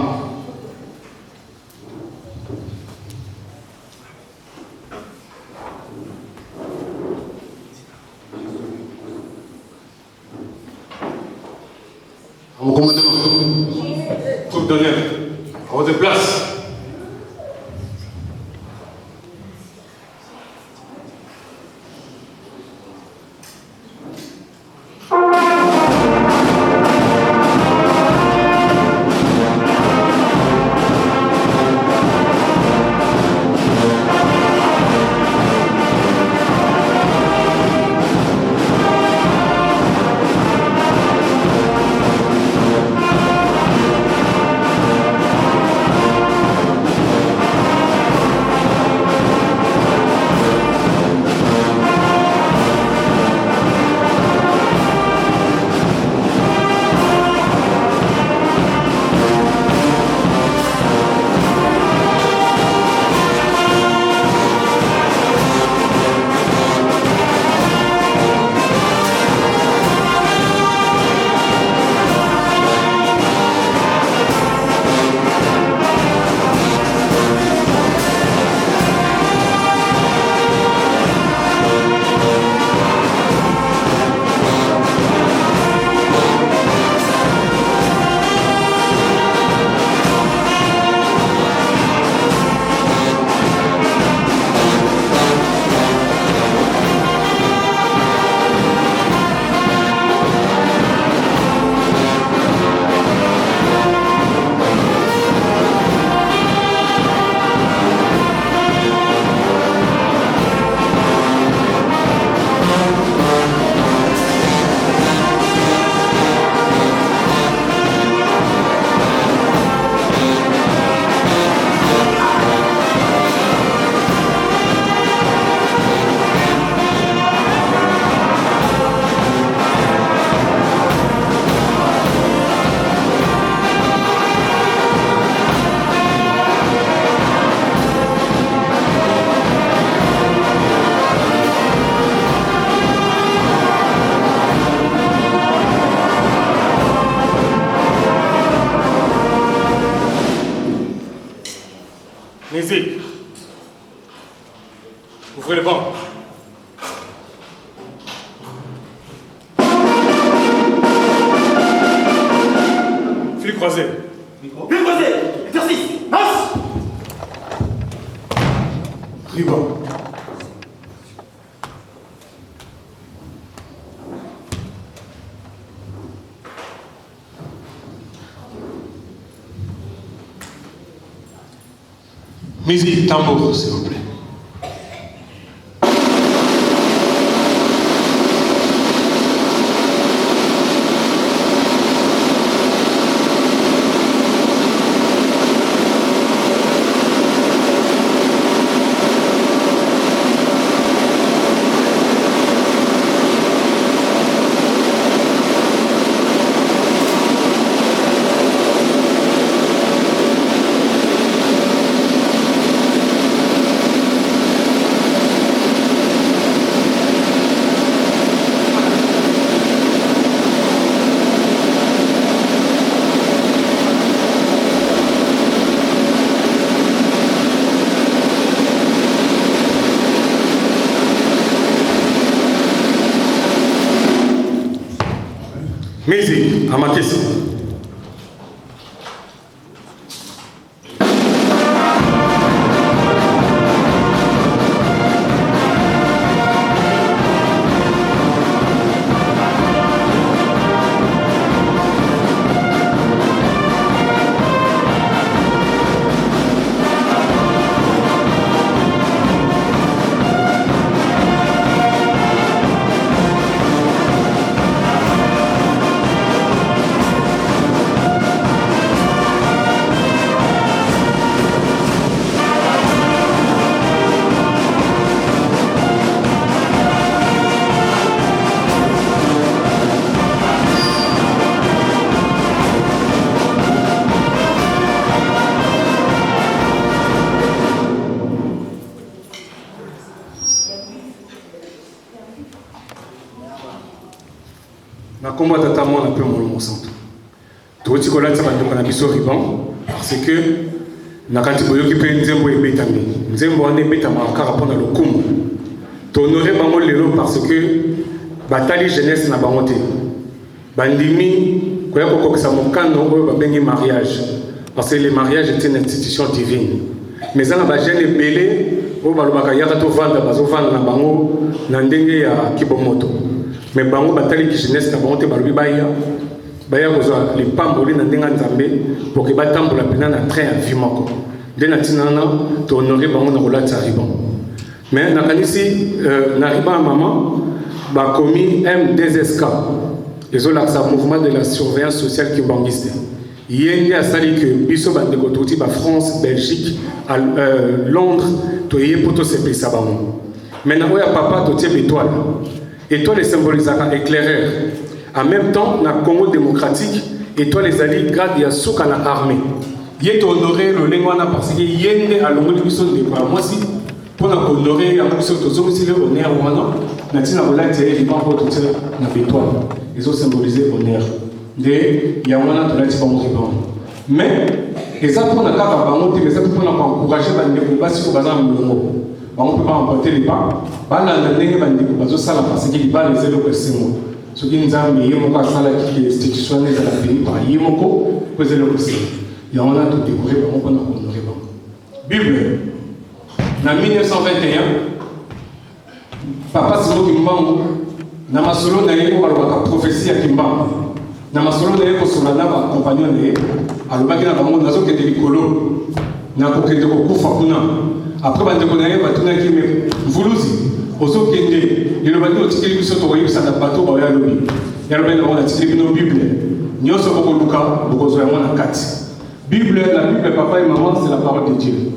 À mon commandement, troupe d'honneur, à votre place. Musique. Ouvrez le banc. Fil croisé. Fil croisé. Exercice. Marche. Ruban. Musique, tambour, s'il vous plaît. Music, amakisi. Na nkombo ya Tata, Mwana mpe Molimo Mosantu, touti kolatisa bandeko na biso ruban parce que nakanisi boyoki mpe nzembo ebetami. Nzembo wana ebetamaka kaka mpo na lokumu. Tohonore bango lelo parce que batali jeunesse na bango te, bandimi koya kokokisa mokano oyo babengi mariage, parce que le mariage est une institution divine. Mais eza na bajeune ebele oyo balobaka yaka tovanda, bazovanda na bango na ndenge ya kibomoto, mais bango bataliki jeunesse na bango te, balobi baya baya kozwa lipamboli na ndenge ya Nzambe po ke batambola mpena na train ya vie moko. Nde na ntina wana tohonore bango na kolatisa ruban. Mais nakanisi na ruban ya mama bakomi M2SK, ezolakisa Mouvement de la Surveillance Sociale Kimbanguiste. Ye nde asali ke biso bandeko touti ba France, Belgique, Londres, toye mpo tosepelisa bango. Mais na oyo ya papa totie étoile. Étoile esymbolisaka éclaireur. En même temps, na Congo démocratique, étoile ezali grade ya suka na armée. Ye tohonore lolenge wana parce que ye nde alongoli biso ndeko ya mwasi. Mpona kohonore yango, biso tozongisili honneur wana na ntina kolatisa ye ruban oyo totie na étoile, ezosymbolize honneur. Nde yango wana tolati bango ruban. Mais eza mpona kaka bango te, mais eza mpe mpona koencourage bandeko basi oyo baza na molongo, bango mpe baemboîte le pas, balanda ndenge bandeko bazosala, parce que libala eza eloko esengo. Soki Nzambe ye moko asalaki ke institution wana ezala béni par ye moko, mpo eza eloko esengo. Yango wana todécore bango mpona kohonore bango. Bible, na 1921, Papa Simo Kimbangu na masolo na ye oyo balobaka prophétie ya Kimbangu, na masolo na ye kosola na bacompagnon na ye, alobaki na bango: "Nazokende likolo, nakokende kokufa kuna." Après, bandeko na ye batunaki: "Me mvuluzi, ozokende, liloba nini otikeli biso tokoyebisa na bato baoya lobi?" Yalobaki na bango: "Natikeli bino Bible. Nyonso bokoluka, bokozwa yango na kati Bible." La Bible, papa et maman, c'est la parole de Dieu.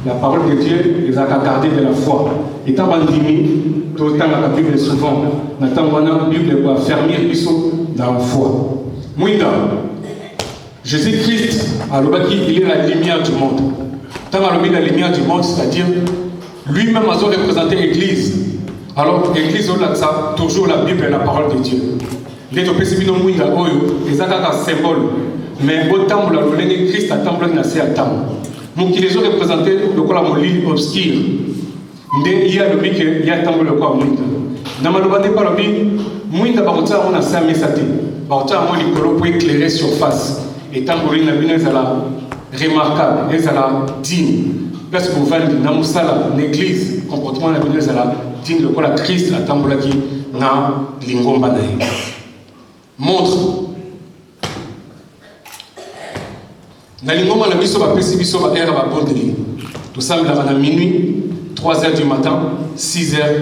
La parole de Dieu ezalaka gardé de la foi. Étant bandimi, totangaka Bible souvent. Na ntango wana, Bible ekoaffermir biso dans la foi. Mwinda, Jésus-Christ alobaki il est la lumière du monde. Ntango alobi la lumière du monde, c'est-à-dire lui-même azo représenter église. Alors église olakisa toujours la Bible, la parole de Dieu. Nde topesi bino mwinda oyo, eza kaka symbole, mais botambola lolenge Christ atambolaki na se ya ntango. Mokili ezoreprésente lokola molili, obscur. Nde ye alobi ke ye atambola lokola mwinda. Na maloba nde mpe alobi mwinda bakotia yango na se ya mesa te, bakotia yango likolo mpo éclairer surface. Etamboli na bino ezala remarquable, ezala digne place bovandi, na mosala, na église. Comportement na bino ezala digne lokola Christ atambolaki na lingomba na ye. Montre, na lingomba na biso bapesi biso baheure ya babondeli. Tosambelaka na minuit, 3 heures du matin, 6 heures,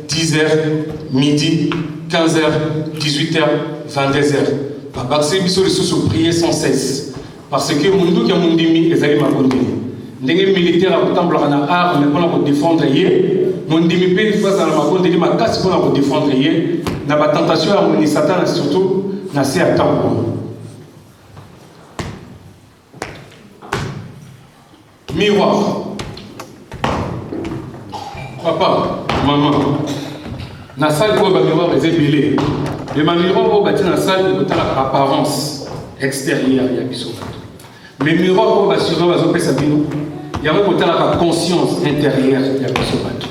10 heures, midi, 15 heures, 18 heures, 22 heures. Babakisi biso lisusu prier sans cesse, parce que munduki ya mondimi ezali mabondeli. Ndenge militaire akotambolaka na arme mpona kodéfendre ye, mondimi mpe il faut azala na mabondeli makasi mpona kodéfendre ye na batentation ya moni Satana, surtout na se ya ntango oyo. Miroir, papa, mama, na salle oyo bamiroir eza ebele. Me bamiroir oyo batie na salle ekotalaka apparence extérieure ya biso bato, mais miroir oyo basurveillant bazopesa bino, yango ekotalaka conscience intérieure ya biso bato.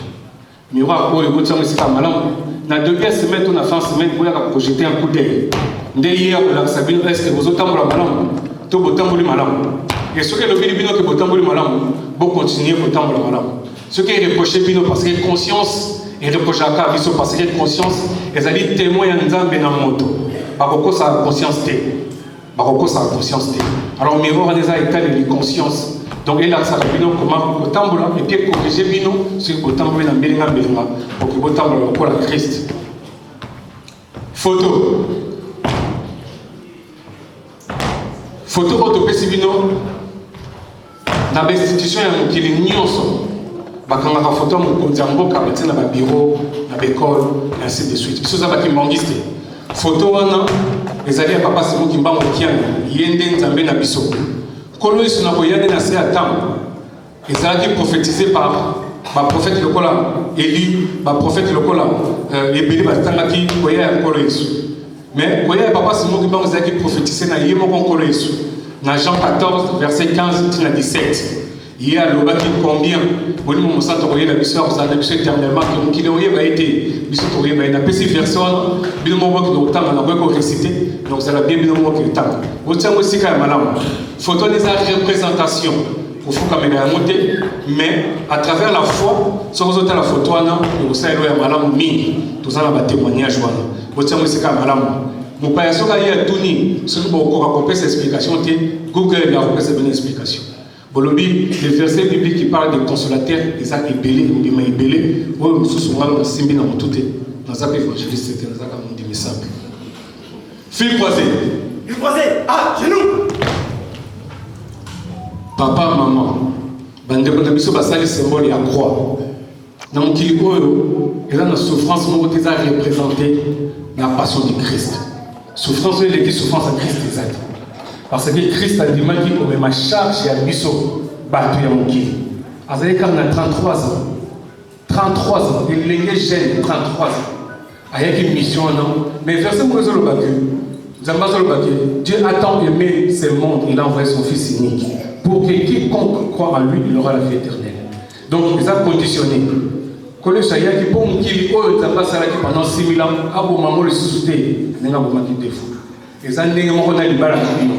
Miroir oyo ekotiango esika malamu. Na début ya semaine to na fin semaine, boyaka kojeter un coup d'œil nde ye akolakisa bino est ce que bozotambola malamu to botamboli malamu. E soki elobeli bino ke botamboli malamu, bocontinue kotambola malamu. Soki ereproche bino, parce que conscience ereprochaka biso, parce que conscience ezali témoin ya Nzambe na moto, bakokosaka conscience te, bakokosaka conscience te. Alors miroir wana eza etaleli conscience, donc elakisaka bino koma kotambola et puis ecorrige bino soki botamboli na mbelinga mbelinga, oke botambola lokola Christ. Photo, photo oyo topesi bino, na bainstitution ya mokili nyonso bakangaka photo ya mokonzi ya mboka, batie na babureau, na baekole, ainsi de suite. Biso oza bakimbangiste. Photo wana ezali ya Papa Simon Kimbangu Kiangani, ye nde Nzambe na biso, Nkolo Yesu. Na koya nde na se ya ntango ezalaki prophétisé par baprophète lokola Eli, baprophète lokola ebele batangaki koya ya Nkolo Yesu. Mais koya ya Papa Simon Kimbangu ezalaki prophétisé na ye moko Nkolo Yesu na Jean 14 verset 15 tina 17. Ye alobaki combien Molimo Mosantu akoyela biso, akozala na biso éternellement, ke mokili oyeba ye te, biso tokoyeba ye. Napesi verset wana, bino moko bokende kotanga. Nakoki koréciter, donc ozala bien, bino moko okende tanga, botiango esika ya malamu. Photo wana eza représentation, kofukamela yango te, mais à travers la foi, soki ozotala photo wana, ekosalela oyo ya malamu mingi. Toza na batémoignage wana, botiango esika ya malamu. Mopaya soki aye atuni, soki bokoka kopesa explication te, Google akopesa bino explication. Bolobi les versets bibliques qui parlent de consolateur eza ebele, ekobima ebele. Oyo mosusu ngai nasimbi na motu te, naza mpe évangéliste te, nazaka mondimi simple. Fil croisé. Fil croisé, à genoux. Papa, mama, bandeko na biso basali symbole ya croix. Na mokili oyo eza na souffrance moko te eza représente na passion du Christ. Souffrance oyo eleki souffrance ya Christ eza te, parce que Christ andimaki komema charge ya biso bato ya mokili. Azali kaka na 33 ans, 33 ans, elenge jeune, 33 ans, ayaki mission wana. Mais verset moko ezoloba ke Nzambe azoloba ke Dieu a tant aimé ce monde, il a envoyé son fils unique pour que quiconque croit en lui, il aura la vie éternelle. Donc eza conditionné. Nkolo Yesu ayaki mpo mokili oyo Nzambe asalaki pendant 6000 ans abomamo lisusu te ndenge abomaki deux fois. Eza ndenge moko na libala na bino.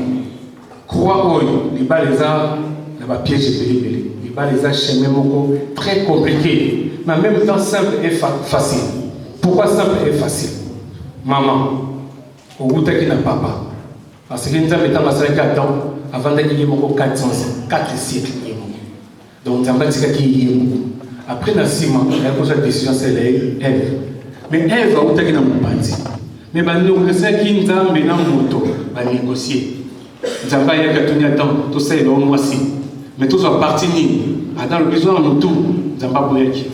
Croix oyo, libala eza na bapiège ebele ebele. Libala eza chemin moko très compliqué, mais en même temps simple et facile. Pourquoi simple et facile? Mama, owutaki na papa, parce que Nzambe, ntango asalaki Adam, avandaki ye moko 400 4 siècle ye moko. Donc Nzambe atikaki ye moko. Après, na nsima, ayaki kozwa décision asala ye Eve. Mais Eve awutaki na mopanzi, mais banégociaki. Nzambe na moto banégocie. Nzambe ayaki, atuni Adam: "Tosalela o mwasi, mais tozwa partie nini?" Adam alobi: "Zwa na motu." Nzambe aboyaki,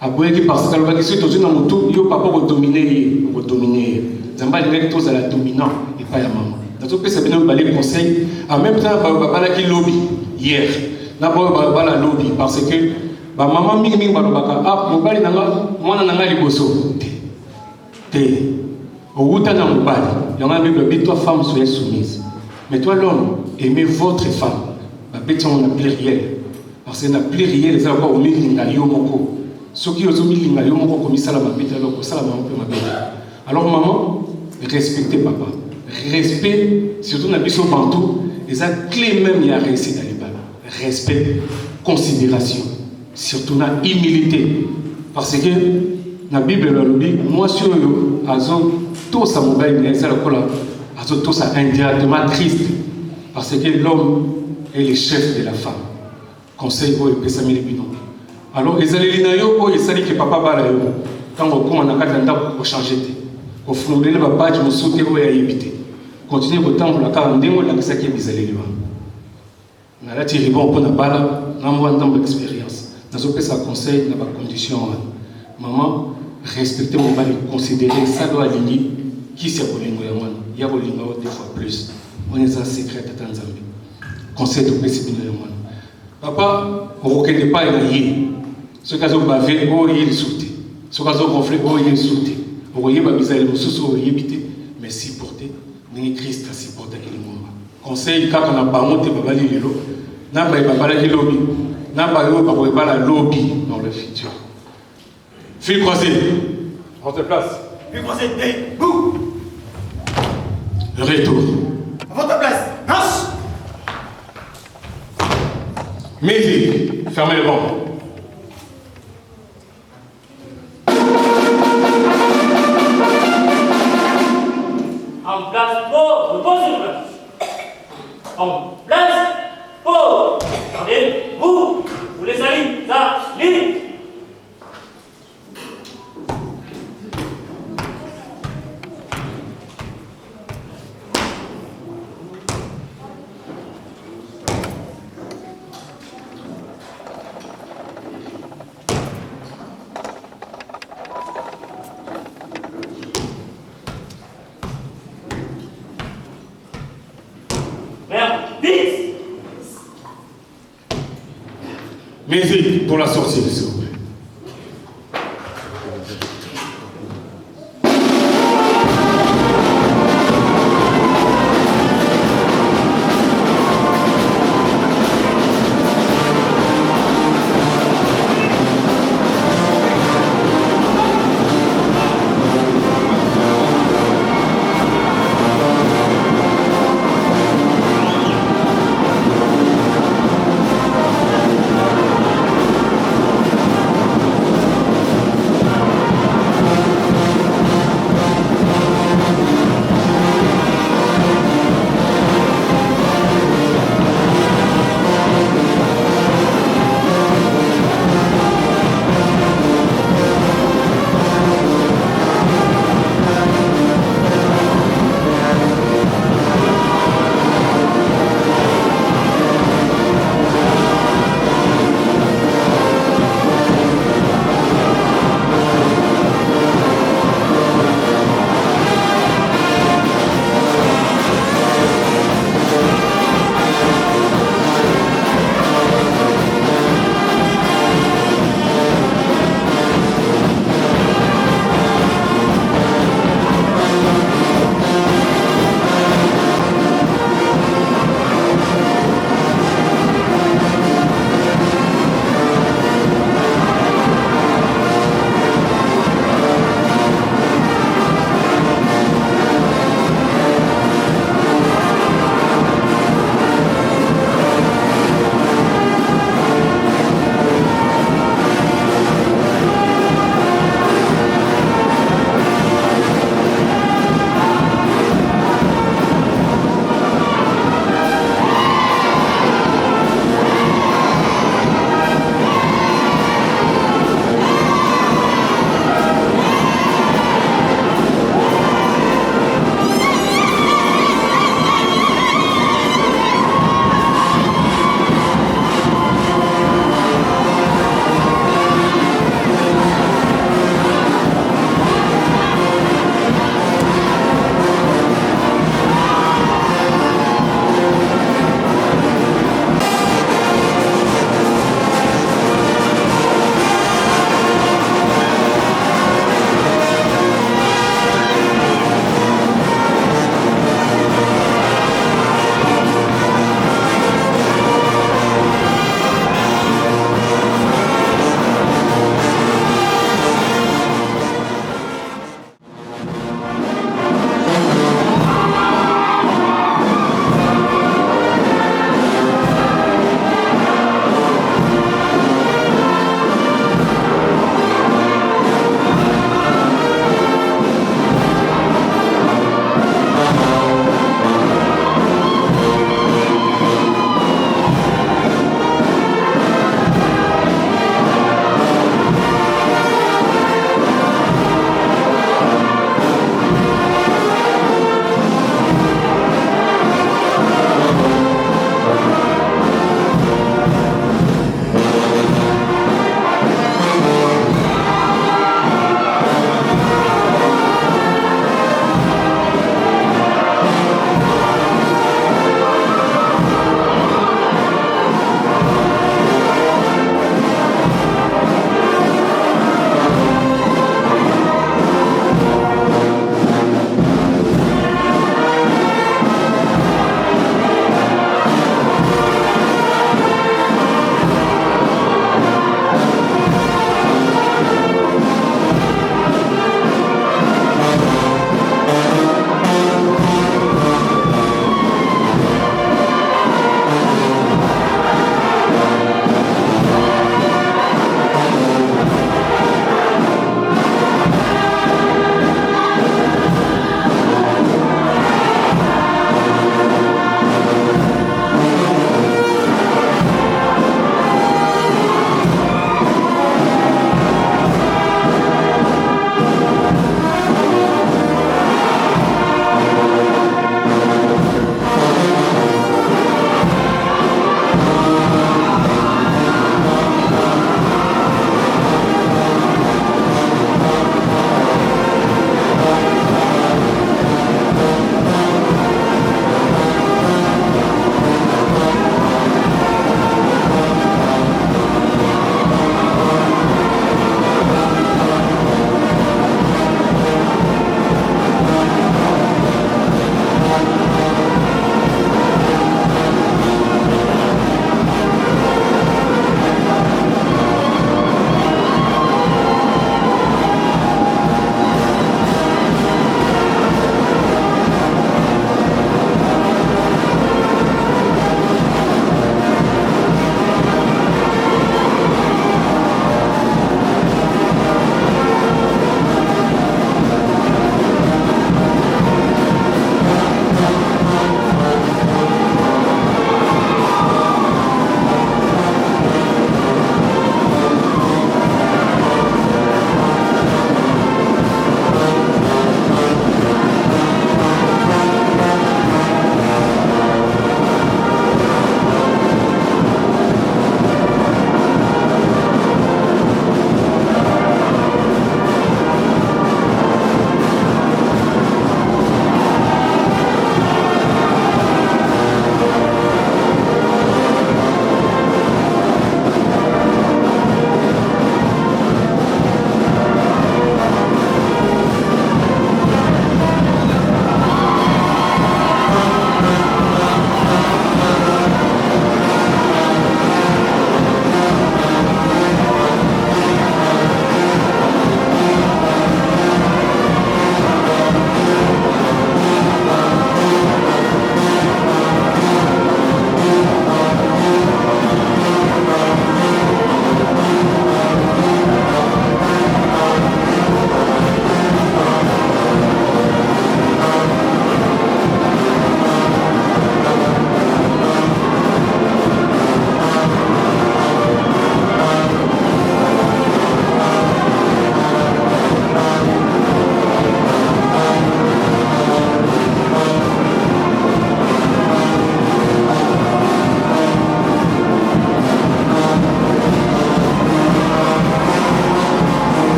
aboyaki, parce que alobaki: "Soki tozwi na motu, yo papa okodomine ye, okodomine ye." Nzambe alingaki tozala dominant epai ya mama. Nazopesa bino mibale conseil en même temps, bayo babalaki lobi, hier, na baoyo babala lobi, parce que bamama mingimingi balobaka: "Ah, mobali na nga, mwana na nga liboso te." Te, owuta na mobali. Yango na Bible elobi: "Toi femme, soyez soumise, mais toi l'homme, aimez votre femme." Babeti yango na pluriel, parce que na pluriel eza lokola omilinga yo moko. Soki ozomilinga yo moko, komisala mabe te, alors kosala mama mpe mabe te. Alors maman, respecte papa. Respect, surtout na biso bantu, eza clé même ya réussite na libala. Respect, considération, surtout na humilité, parce que na Bible balobi mwasi oyo azotosa mobali na ye eza lokola azotosa indirectement Christ, parce que l'homme est le chef de la femme. Conseil oyo epesameli bino. Alors ezaleli na yo oyo esaliki papa bala yo, ntango okóma na kati ya ndako, kochange te, kofungolele bapage mosusu te oyo ayebi te. Continue kotambola kaka ndenge olakisaki bizaleli wana. Nalati ruban mpo na bala na mwa ndambo expérience, nazopesa conseil na bacondition wana. Mama, respecte mobali, considéré sala oyo alingi. Kisi ya bolingo yango wana, ya kolinga oyo deux fois plus. Wana eza secret Tata Nzambe. Conseil topesi bino yango wana. Papa, okokende epai na ye, soki azobave, oyo ye lisusu te, soki azogonfle, oyo ye lisusu te, okoyeba bizaleli mosusu oyo oyebi te, mais supporte ndenge Christ asupportaki lingomba. Conseil kaka na bango te babali lelo, na baye babalaki lobi, na baye oyo bakoyebala lobi dans le futur. Fil croisé. Votre place. Puis croisez, debout. Retour. À votre place. Marche. Musique. Fermez le banc. En place, pause, repose sur place. En place, pause. Gardez-vous. Vous les allez, ça, ligne. Merci. Musique pour la sortie, s'il vous plaît.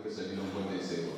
Topesa bino mbote esengo.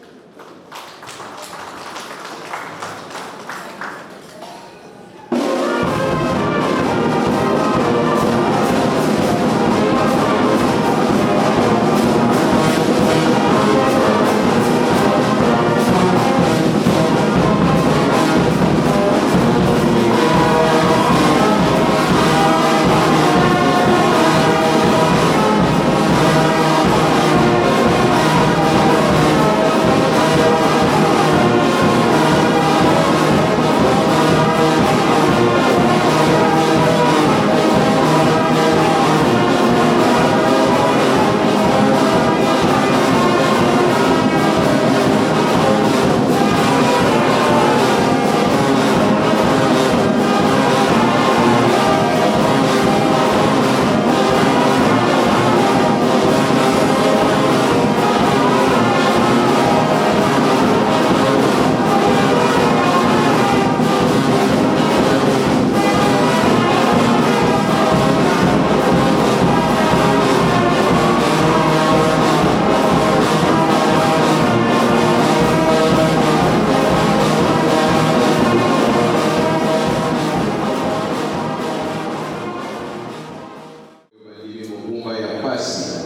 Bandimi mokumba ya mpasi,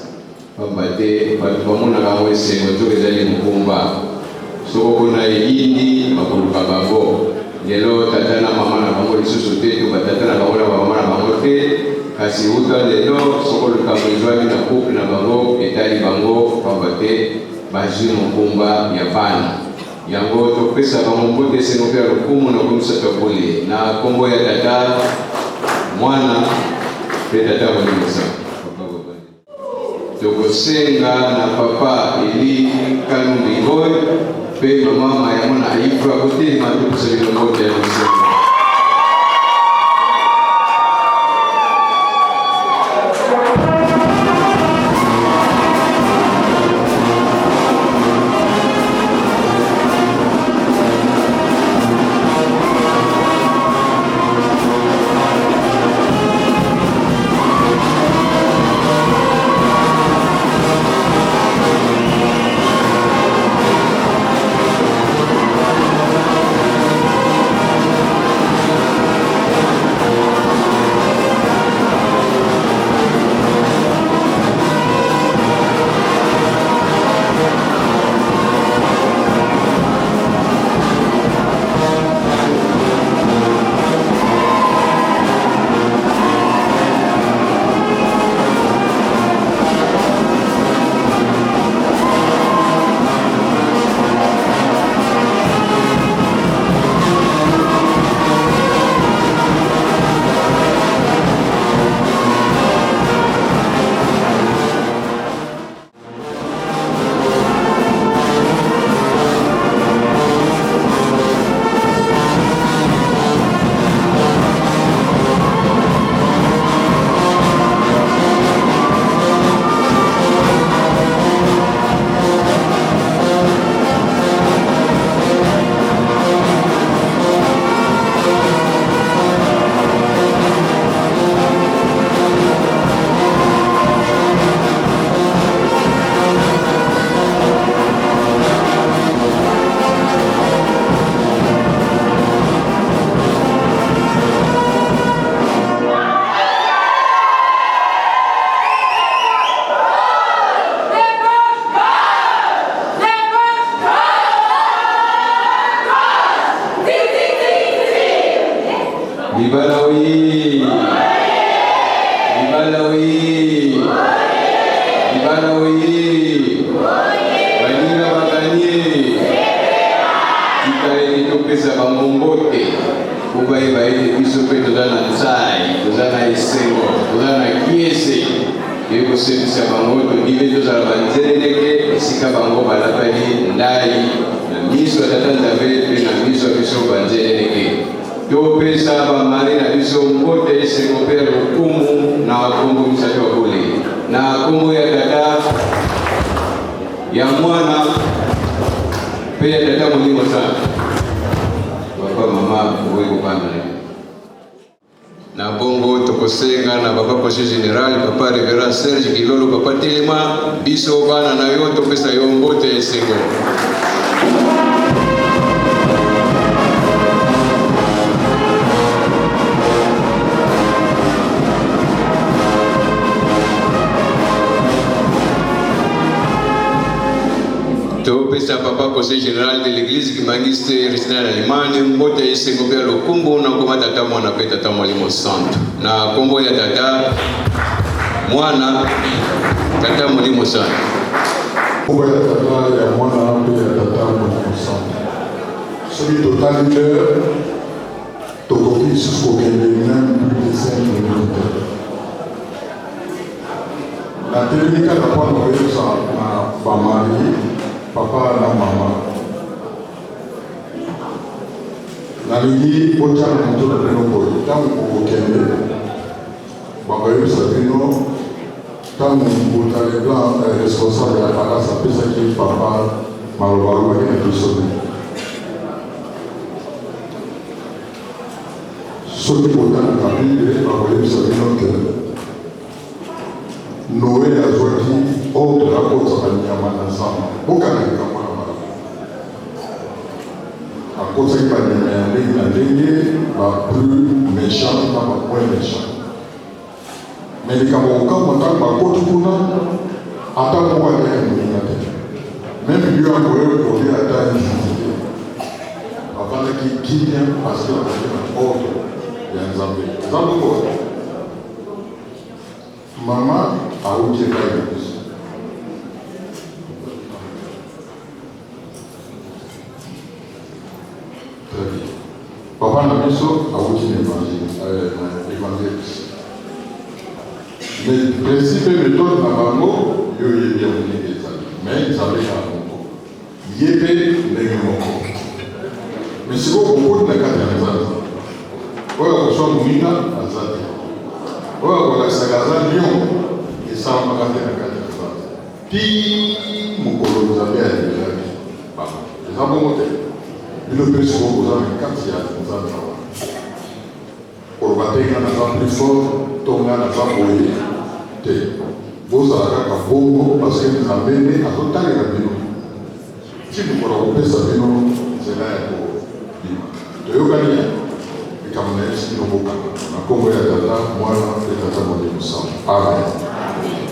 pamba te bato bamonaka yango esengo nzoka ezali mokumba. Soko kuna eyindi, bakoluka bango. Lelo tata na mama na bango lisusu te, to batata na bango na bamama na bango te, kasi wuta lelo soko likambo ezwami na couple na bango etali bango, pamba te bazwi mokumba ya bana. Yango topesa bango mbote, esengo mpe ya lokumu na komisa tobule na kombo ya Tata, Mwana mpe Tata Molimo Santu. Papa Bobani. Tokosenga na Papa Eli Kalumbi Ngoy mpe Mama Mayamona Aifra kotelema topesa bino mbote ya losengo. Libala oye! Libala oye! Libala oye! Baninga baganye! Tika ete topesa bango mbote mpo bayeba ete biso mpe toza na nzai, toza na esengo, toza na kiese. Toyei kosepisa bango, tondimi tozala banzeneneke esika bango balapaki ndai na miso ya Tata Nzambe mpe na miso ya biso banzeneneke. Topesa bamari na biso mbote, esengo mpe lokumu na kombo misato ya bule, na kombo ya Tata, ya Mwana mpe ya Tata Molimo Santu. Papa, mama, okoki kopanda na bino. Na bongo tokosenga na papa conseiller general, papa reverend Serge Kilolo, papa telema, biso bana na yo topesa yo mbote ya esengo. Topesa papa conseil général de l'église kimbanguiste résident d'Allemagne mbote ya esengo mpe ya lokumbu na nkoma tata mwana mpe tata molimo santu na nkombo ya tata mwana tata molimo santu. Nkombo ya tata ya mwana mpe ya tata molimo santu. Soki totali l'heure, tokoki lisusu kokende même plus de 5 minutes te. Natelemi kaka mpo na koyebisa na bamarie, papa na mama, nalingi botya na moto na bino boye: ntango bokokende, bakoyebisa bino ntango Mbuta Leblanc, responsable ya paroisse, apesaki papa maloba alobaki na biso nini. Soki botangaka Bible, bakoyebisa bino ke Noe azwaki ordre akotisa banyama na zamba. Bokanga likambo wana malamu. Akotisaki banyama ya ndenge na ndenge, ba plus méchant na ba moins méchant. Mais likambo kokamwa, ntango bakoti kuna, ata moko aliaki moninga te. Même lion akoki kolia ata nziki te. Bafandaki kimia parce que bazalaki na ordre ya Nzambe. Eza bongo. Mama awuti epai na biso. Très bien. Papa na biso awuti na évangile, na évangéliste. Mais principe et méthode na bango, yo oyebi yango ndenge ezali. Mais Nzambe kaka moko. Ye mpe ndenge moko. Mais sikoyo bokoti na kati ya nzanza. Oyo akoswa moninga aza te. Oyo akolakisaka aza lion, esalamaka te na kati ya nzanza. Ti mokolo Nzambe aliberaki bango. Eza bongo te? Bino mpe sikoyo boza na kati ya nzanza wana. Koloba te nga naza plus fort to nga naza boye te. Bozala kaka bongo parce que Nzambe nde azotalela bino. Ti mokolo akopesa bino nzela ya kobima. Toyokani ya likambo nayebisi bino, bokanga na nkombo ya Tata, Mwana mpe Tata Molimo Santu. Amen.